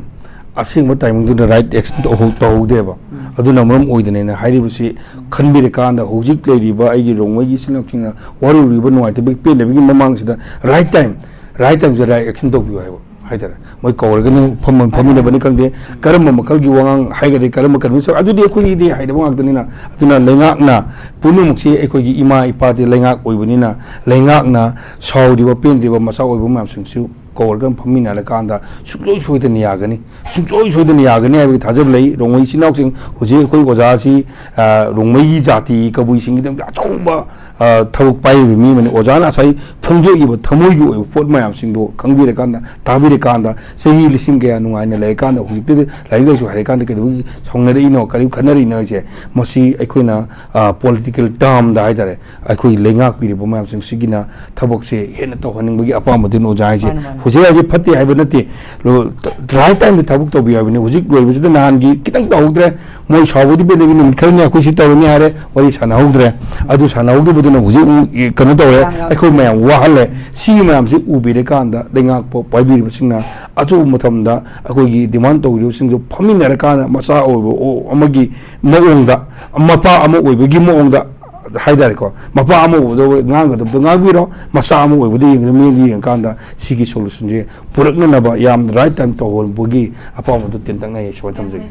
ꯑꯁꯦꯡꯕ ꯇꯥꯏꯃꯤꯡꯗꯨꯗ ꯔꯥꯏꯠ ꯑꯦꯛꯁꯟ ꯇꯧꯍꯧ-, ꯇꯧꯍꯧꯗꯦꯕ꯫ ꯑꯗꯨꯅ ꯃꯔꯝ ꯑꯣꯏꯗꯅ ꯑꯩꯅ ꯍꯥꯏꯔꯤꯕꯁꯤ ꯈꯟꯕꯤꯔꯀꯥꯟꯗ ꯍꯧꯖꯤꯛ ꯂꯩꯔꯤꯕ ꯑꯩꯒꯤ ꯔꯣꯡꯃꯩꯒꯤ ꯏꯆꯤꯜ ꯏꯅꯥꯎꯁꯤꯡꯅ ꯋꯥꯔꯧꯔꯤꯕ ꯅꯨꯡꯉꯥꯏꯇꯕꯒꯤ ꯄꯦꯟꯗꯕꯒꯤ ꯃꯃꯥꯡꯁꯤꯗ ꯔꯥꯏꯠ ꯇꯥꯏꯝ, ꯔꯥꯏꯠ ꯇꯥꯏꯝꯁꯤꯗ ꯔꯥꯏꯠ ꯑꯦꯛꯁꯟ ꯇꯧꯕꯤꯌꯨ ꯍꯥꯏꯕ ꯍꯥꯏꯇꯥꯔꯦ꯫ ꯃꯣꯏ ꯀꯧꯔꯒꯅꯤ ꯐꯝ-, ꯐꯝꯃꯤꯟꯅꯕꯅꯤ ꯈꯪꯗꯦ, ꯀꯔꯝꯕ ꯃꯈꯜꯒꯤ ꯋꯥꯉꯥꯡ ꯍꯥꯏꯒꯗꯤ, ꯀꯔꯝꯕ ꯀꯟꯚꯤꯟꯁ, ꯑꯗꯨꯗꯤ ꯑꯩꯈꯣꯏꯒꯤꯗꯤ ꯍꯩꯔꯕ ꯉꯥꯛꯇꯅꯤꯅ꯫ ꯑꯗꯨꯅ ꯂꯩꯉꯥꯛꯅ ꯄꯨꯝꯅꯃꯛꯁꯤ ꯑꯩꯈꯣꯏꯒꯤ ꯏꯃꯥ ꯏꯄꯥꯗꯤ ꯂꯩꯉꯥꯛ ꯑꯣꯏꯕꯅꯤꯅ, ꯂꯩꯉꯥꯛꯅ ꯁꯥꯎꯔꯤꯕ ꯄꯦꯟꯗ꯭ꯔꯤꯕ ꯃꯆꯥ ꯑꯣꯏꯕ ꯃꯌꯥꯝꯁꯤꯡꯁꯨ ꯀꯧꯔꯒ ꯐꯝꯃꯤꯟꯅꯔꯀꯥꯟꯗ ꯁꯨꯡꯁꯣꯏ ꯁꯣꯏꯗꯅ ꯌꯥꯒꯅꯤ꯫ ꯁꯨꯡꯁꯣꯏ ꯁꯣꯏꯗꯅ ꯌꯥꯒꯅꯤ ꯍꯥꯏꯕꯒꯤ ꯊꯥꯖꯕ ꯂꯩ꯫ ꯔꯣꯡꯃꯩ ꯏꯆꯤꯟ ꯏꯅꯥꯎꯁꯤꯡ, ꯍꯧꯖꯤꯛ ꯑꯩꯈꯣꯏ ꯑꯣꯖꯥꯁꯤ, ꯑ, ꯔꯣꯡꯃꯩꯒꯤ ꯖꯥꯇꯤ ꯀꯕꯨꯏꯁꯤꯡꯒꯤꯗꯃꯛꯇ ꯑꯆꯧꯕ, ꯑ, ꯊꯕꯛ ꯄꯥꯏꯔꯤꯕ ꯃꯤ ꯑꯃꯅꯤ꯫ ꯑꯣꯖꯥꯅ ꯉꯁꯥꯏ ꯐꯣꯡꯗꯣꯛꯏꯕ ꯊꯃꯣꯏꯒꯤ ꯑꯣꯏꯕ ꯄꯣꯠ ꯃꯌꯥꯝꯁꯤꯡꯗꯣ ꯈꯪꯕꯤꯔꯀꯥꯟꯗ, ꯇꯥꯕꯤꯔꯀꯥꯟꯗ, ꯆꯍꯤ ꯂꯤꯁꯤꯡ ꯀꯌꯥ ꯅꯨꯡꯉꯥꯏꯅ ꯂꯩꯔꯀꯥꯟꯗ, ꯍꯧꯖꯤꯛꯇꯤ ꯂꯥꯏꯔꯤꯛ ꯂꯥꯏꯁꯨ ꯍꯩꯔꯀꯥꯟꯗ ꯀꯩꯗꯧꯕꯒꯤ ꯁꯥꯎꯅꯔꯛꯏꯅꯣ, ꯀꯔꯤ ꯈꯠꯅꯔꯤꯅꯣ ꯍꯥꯏꯁꯦ, ꯃꯁꯤ ꯑꯩꯈꯣꯏꯅ, ꯑ, political termꯗ ꯍꯥꯏꯇꯥꯔꯦ, ꯑꯩꯈꯣꯏ ꯂꯩꯉꯥꯛꯄꯤꯔꯤꯕ ꯃꯌꯥꯝꯁꯤꯡꯁꯤꯒꯤꯅ ꯊꯕꯛꯁꯦ ꯍꯦꯟꯅ ꯇꯧꯍꯟꯅꯤꯡꯕꯒꯤ ꯑꯄꯥꯝꯕꯗꯨꯅ ꯑꯣꯖꯥ ꯍꯥꯏꯁꯦ꯫ ꯃꯥꯅꯦ, ꯃꯥꯅꯦ꯫ ꯍꯧꯖꯤꯛ ꯍꯧꯖꯤꯛ ꯐꯠꯇꯦ ꯍꯥꯏꯕ ꯅꯠꯇꯦ, ꯂꯣ-, right timeꯗ ꯊꯕꯛ ꯇꯧꯕꯤꯌꯨ ꯍꯥꯏꯕꯅꯤ꯫ ꯍꯧꯖꯤꯛ ꯂꯣꯏꯕꯁꯤꯗ ꯅꯍꯥꯟꯒꯤ ꯈꯤꯇꯪ ꯇꯧꯍꯧꯗ꯭ꯔꯦ, ꯃꯣꯏ ꯁꯥꯎꯕꯗꯤ ꯄꯦꯟꯗꯕꯤ ꯅꯨꯃꯤꯠ ꯈꯔꯅꯤ ꯑꯩꯈꯣꯏ ꯁꯤ ꯇꯧꯔꯅꯤ ꯍꯥꯏꯔꯦ, ꯋꯥꯔꯤ ꯁꯥꯟꯅꯍꯧꯗ꯭ꯔꯦ꯫ ꯑꯗꯨ ꯁꯥꯟꯅꯍꯧꯗꯕꯗꯨꯅ ꯍꯧꯖꯤꯛ ꯎ-, ꯀꯩꯅꯣ ꯇꯧꯔꯦ, ꯌꯥꯝ, ꯌꯥꯝ꯫ ꯑꯩꯈꯣꯏ ꯃꯌꯥꯝ ꯋꯥꯍꯜꯂꯦ꯫ ꯁꯤꯒꯤ ꯃꯌꯥꯝꯁꯤ ꯎꯕꯤꯔꯀꯥꯟꯗ ꯂꯩꯉꯥꯛꯄ ꯄꯥꯏꯕꯤꯔꯤꯕꯁꯤꯡꯅ ꯑꯆꯧꯕ ꯃꯇꯝꯗ ꯑꯩꯈꯣꯏꯒꯤ demand ꯇꯧꯔꯤꯕꯁꯤꯡꯗꯨ ꯐꯝꯃꯤꯟꯅꯔꯀꯥꯟꯗ ꯃꯆꯥ ꯑꯣꯏꯕ ꯑꯣ-, ꯑꯃꯒꯤ ꯃꯑꯣꯡꯗ, ꯃꯄꯥ ꯑꯃ ꯑꯣꯏꯕꯒꯤ ꯃꯑꯣꯡꯗ ꯍꯥꯏꯇꯥꯔꯦꯀꯣ, ꯃꯄꯥ ꯑꯃ ꯑꯣꯏꯕꯗ ꯉꯥꯡꯒꯗꯕꯗꯣ ꯉꯥꯡꯕꯤꯔꯣ, ꯃꯆꯥ ꯑꯃ ꯑꯣꯏꯕꯗ ꯌꯦꯡꯒꯗꯕ ꯃꯤꯗꯨ ꯌꯦꯡꯉꯀꯥꯟꯗ ꯁꯤꯒꯤ solutionꯁꯦ ꯄꯨꯔꯛꯅꯅꯕ ꯌꯥꯝ right time ꯇꯧꯍꯧꯕꯒꯤ ꯑꯄꯥꯝꯕꯗꯨ ꯇꯦꯟꯇꯛꯅ ꯑꯩ ꯁꯨꯃꯥꯏꯅ ꯊꯝꯖꯒꯦ꯫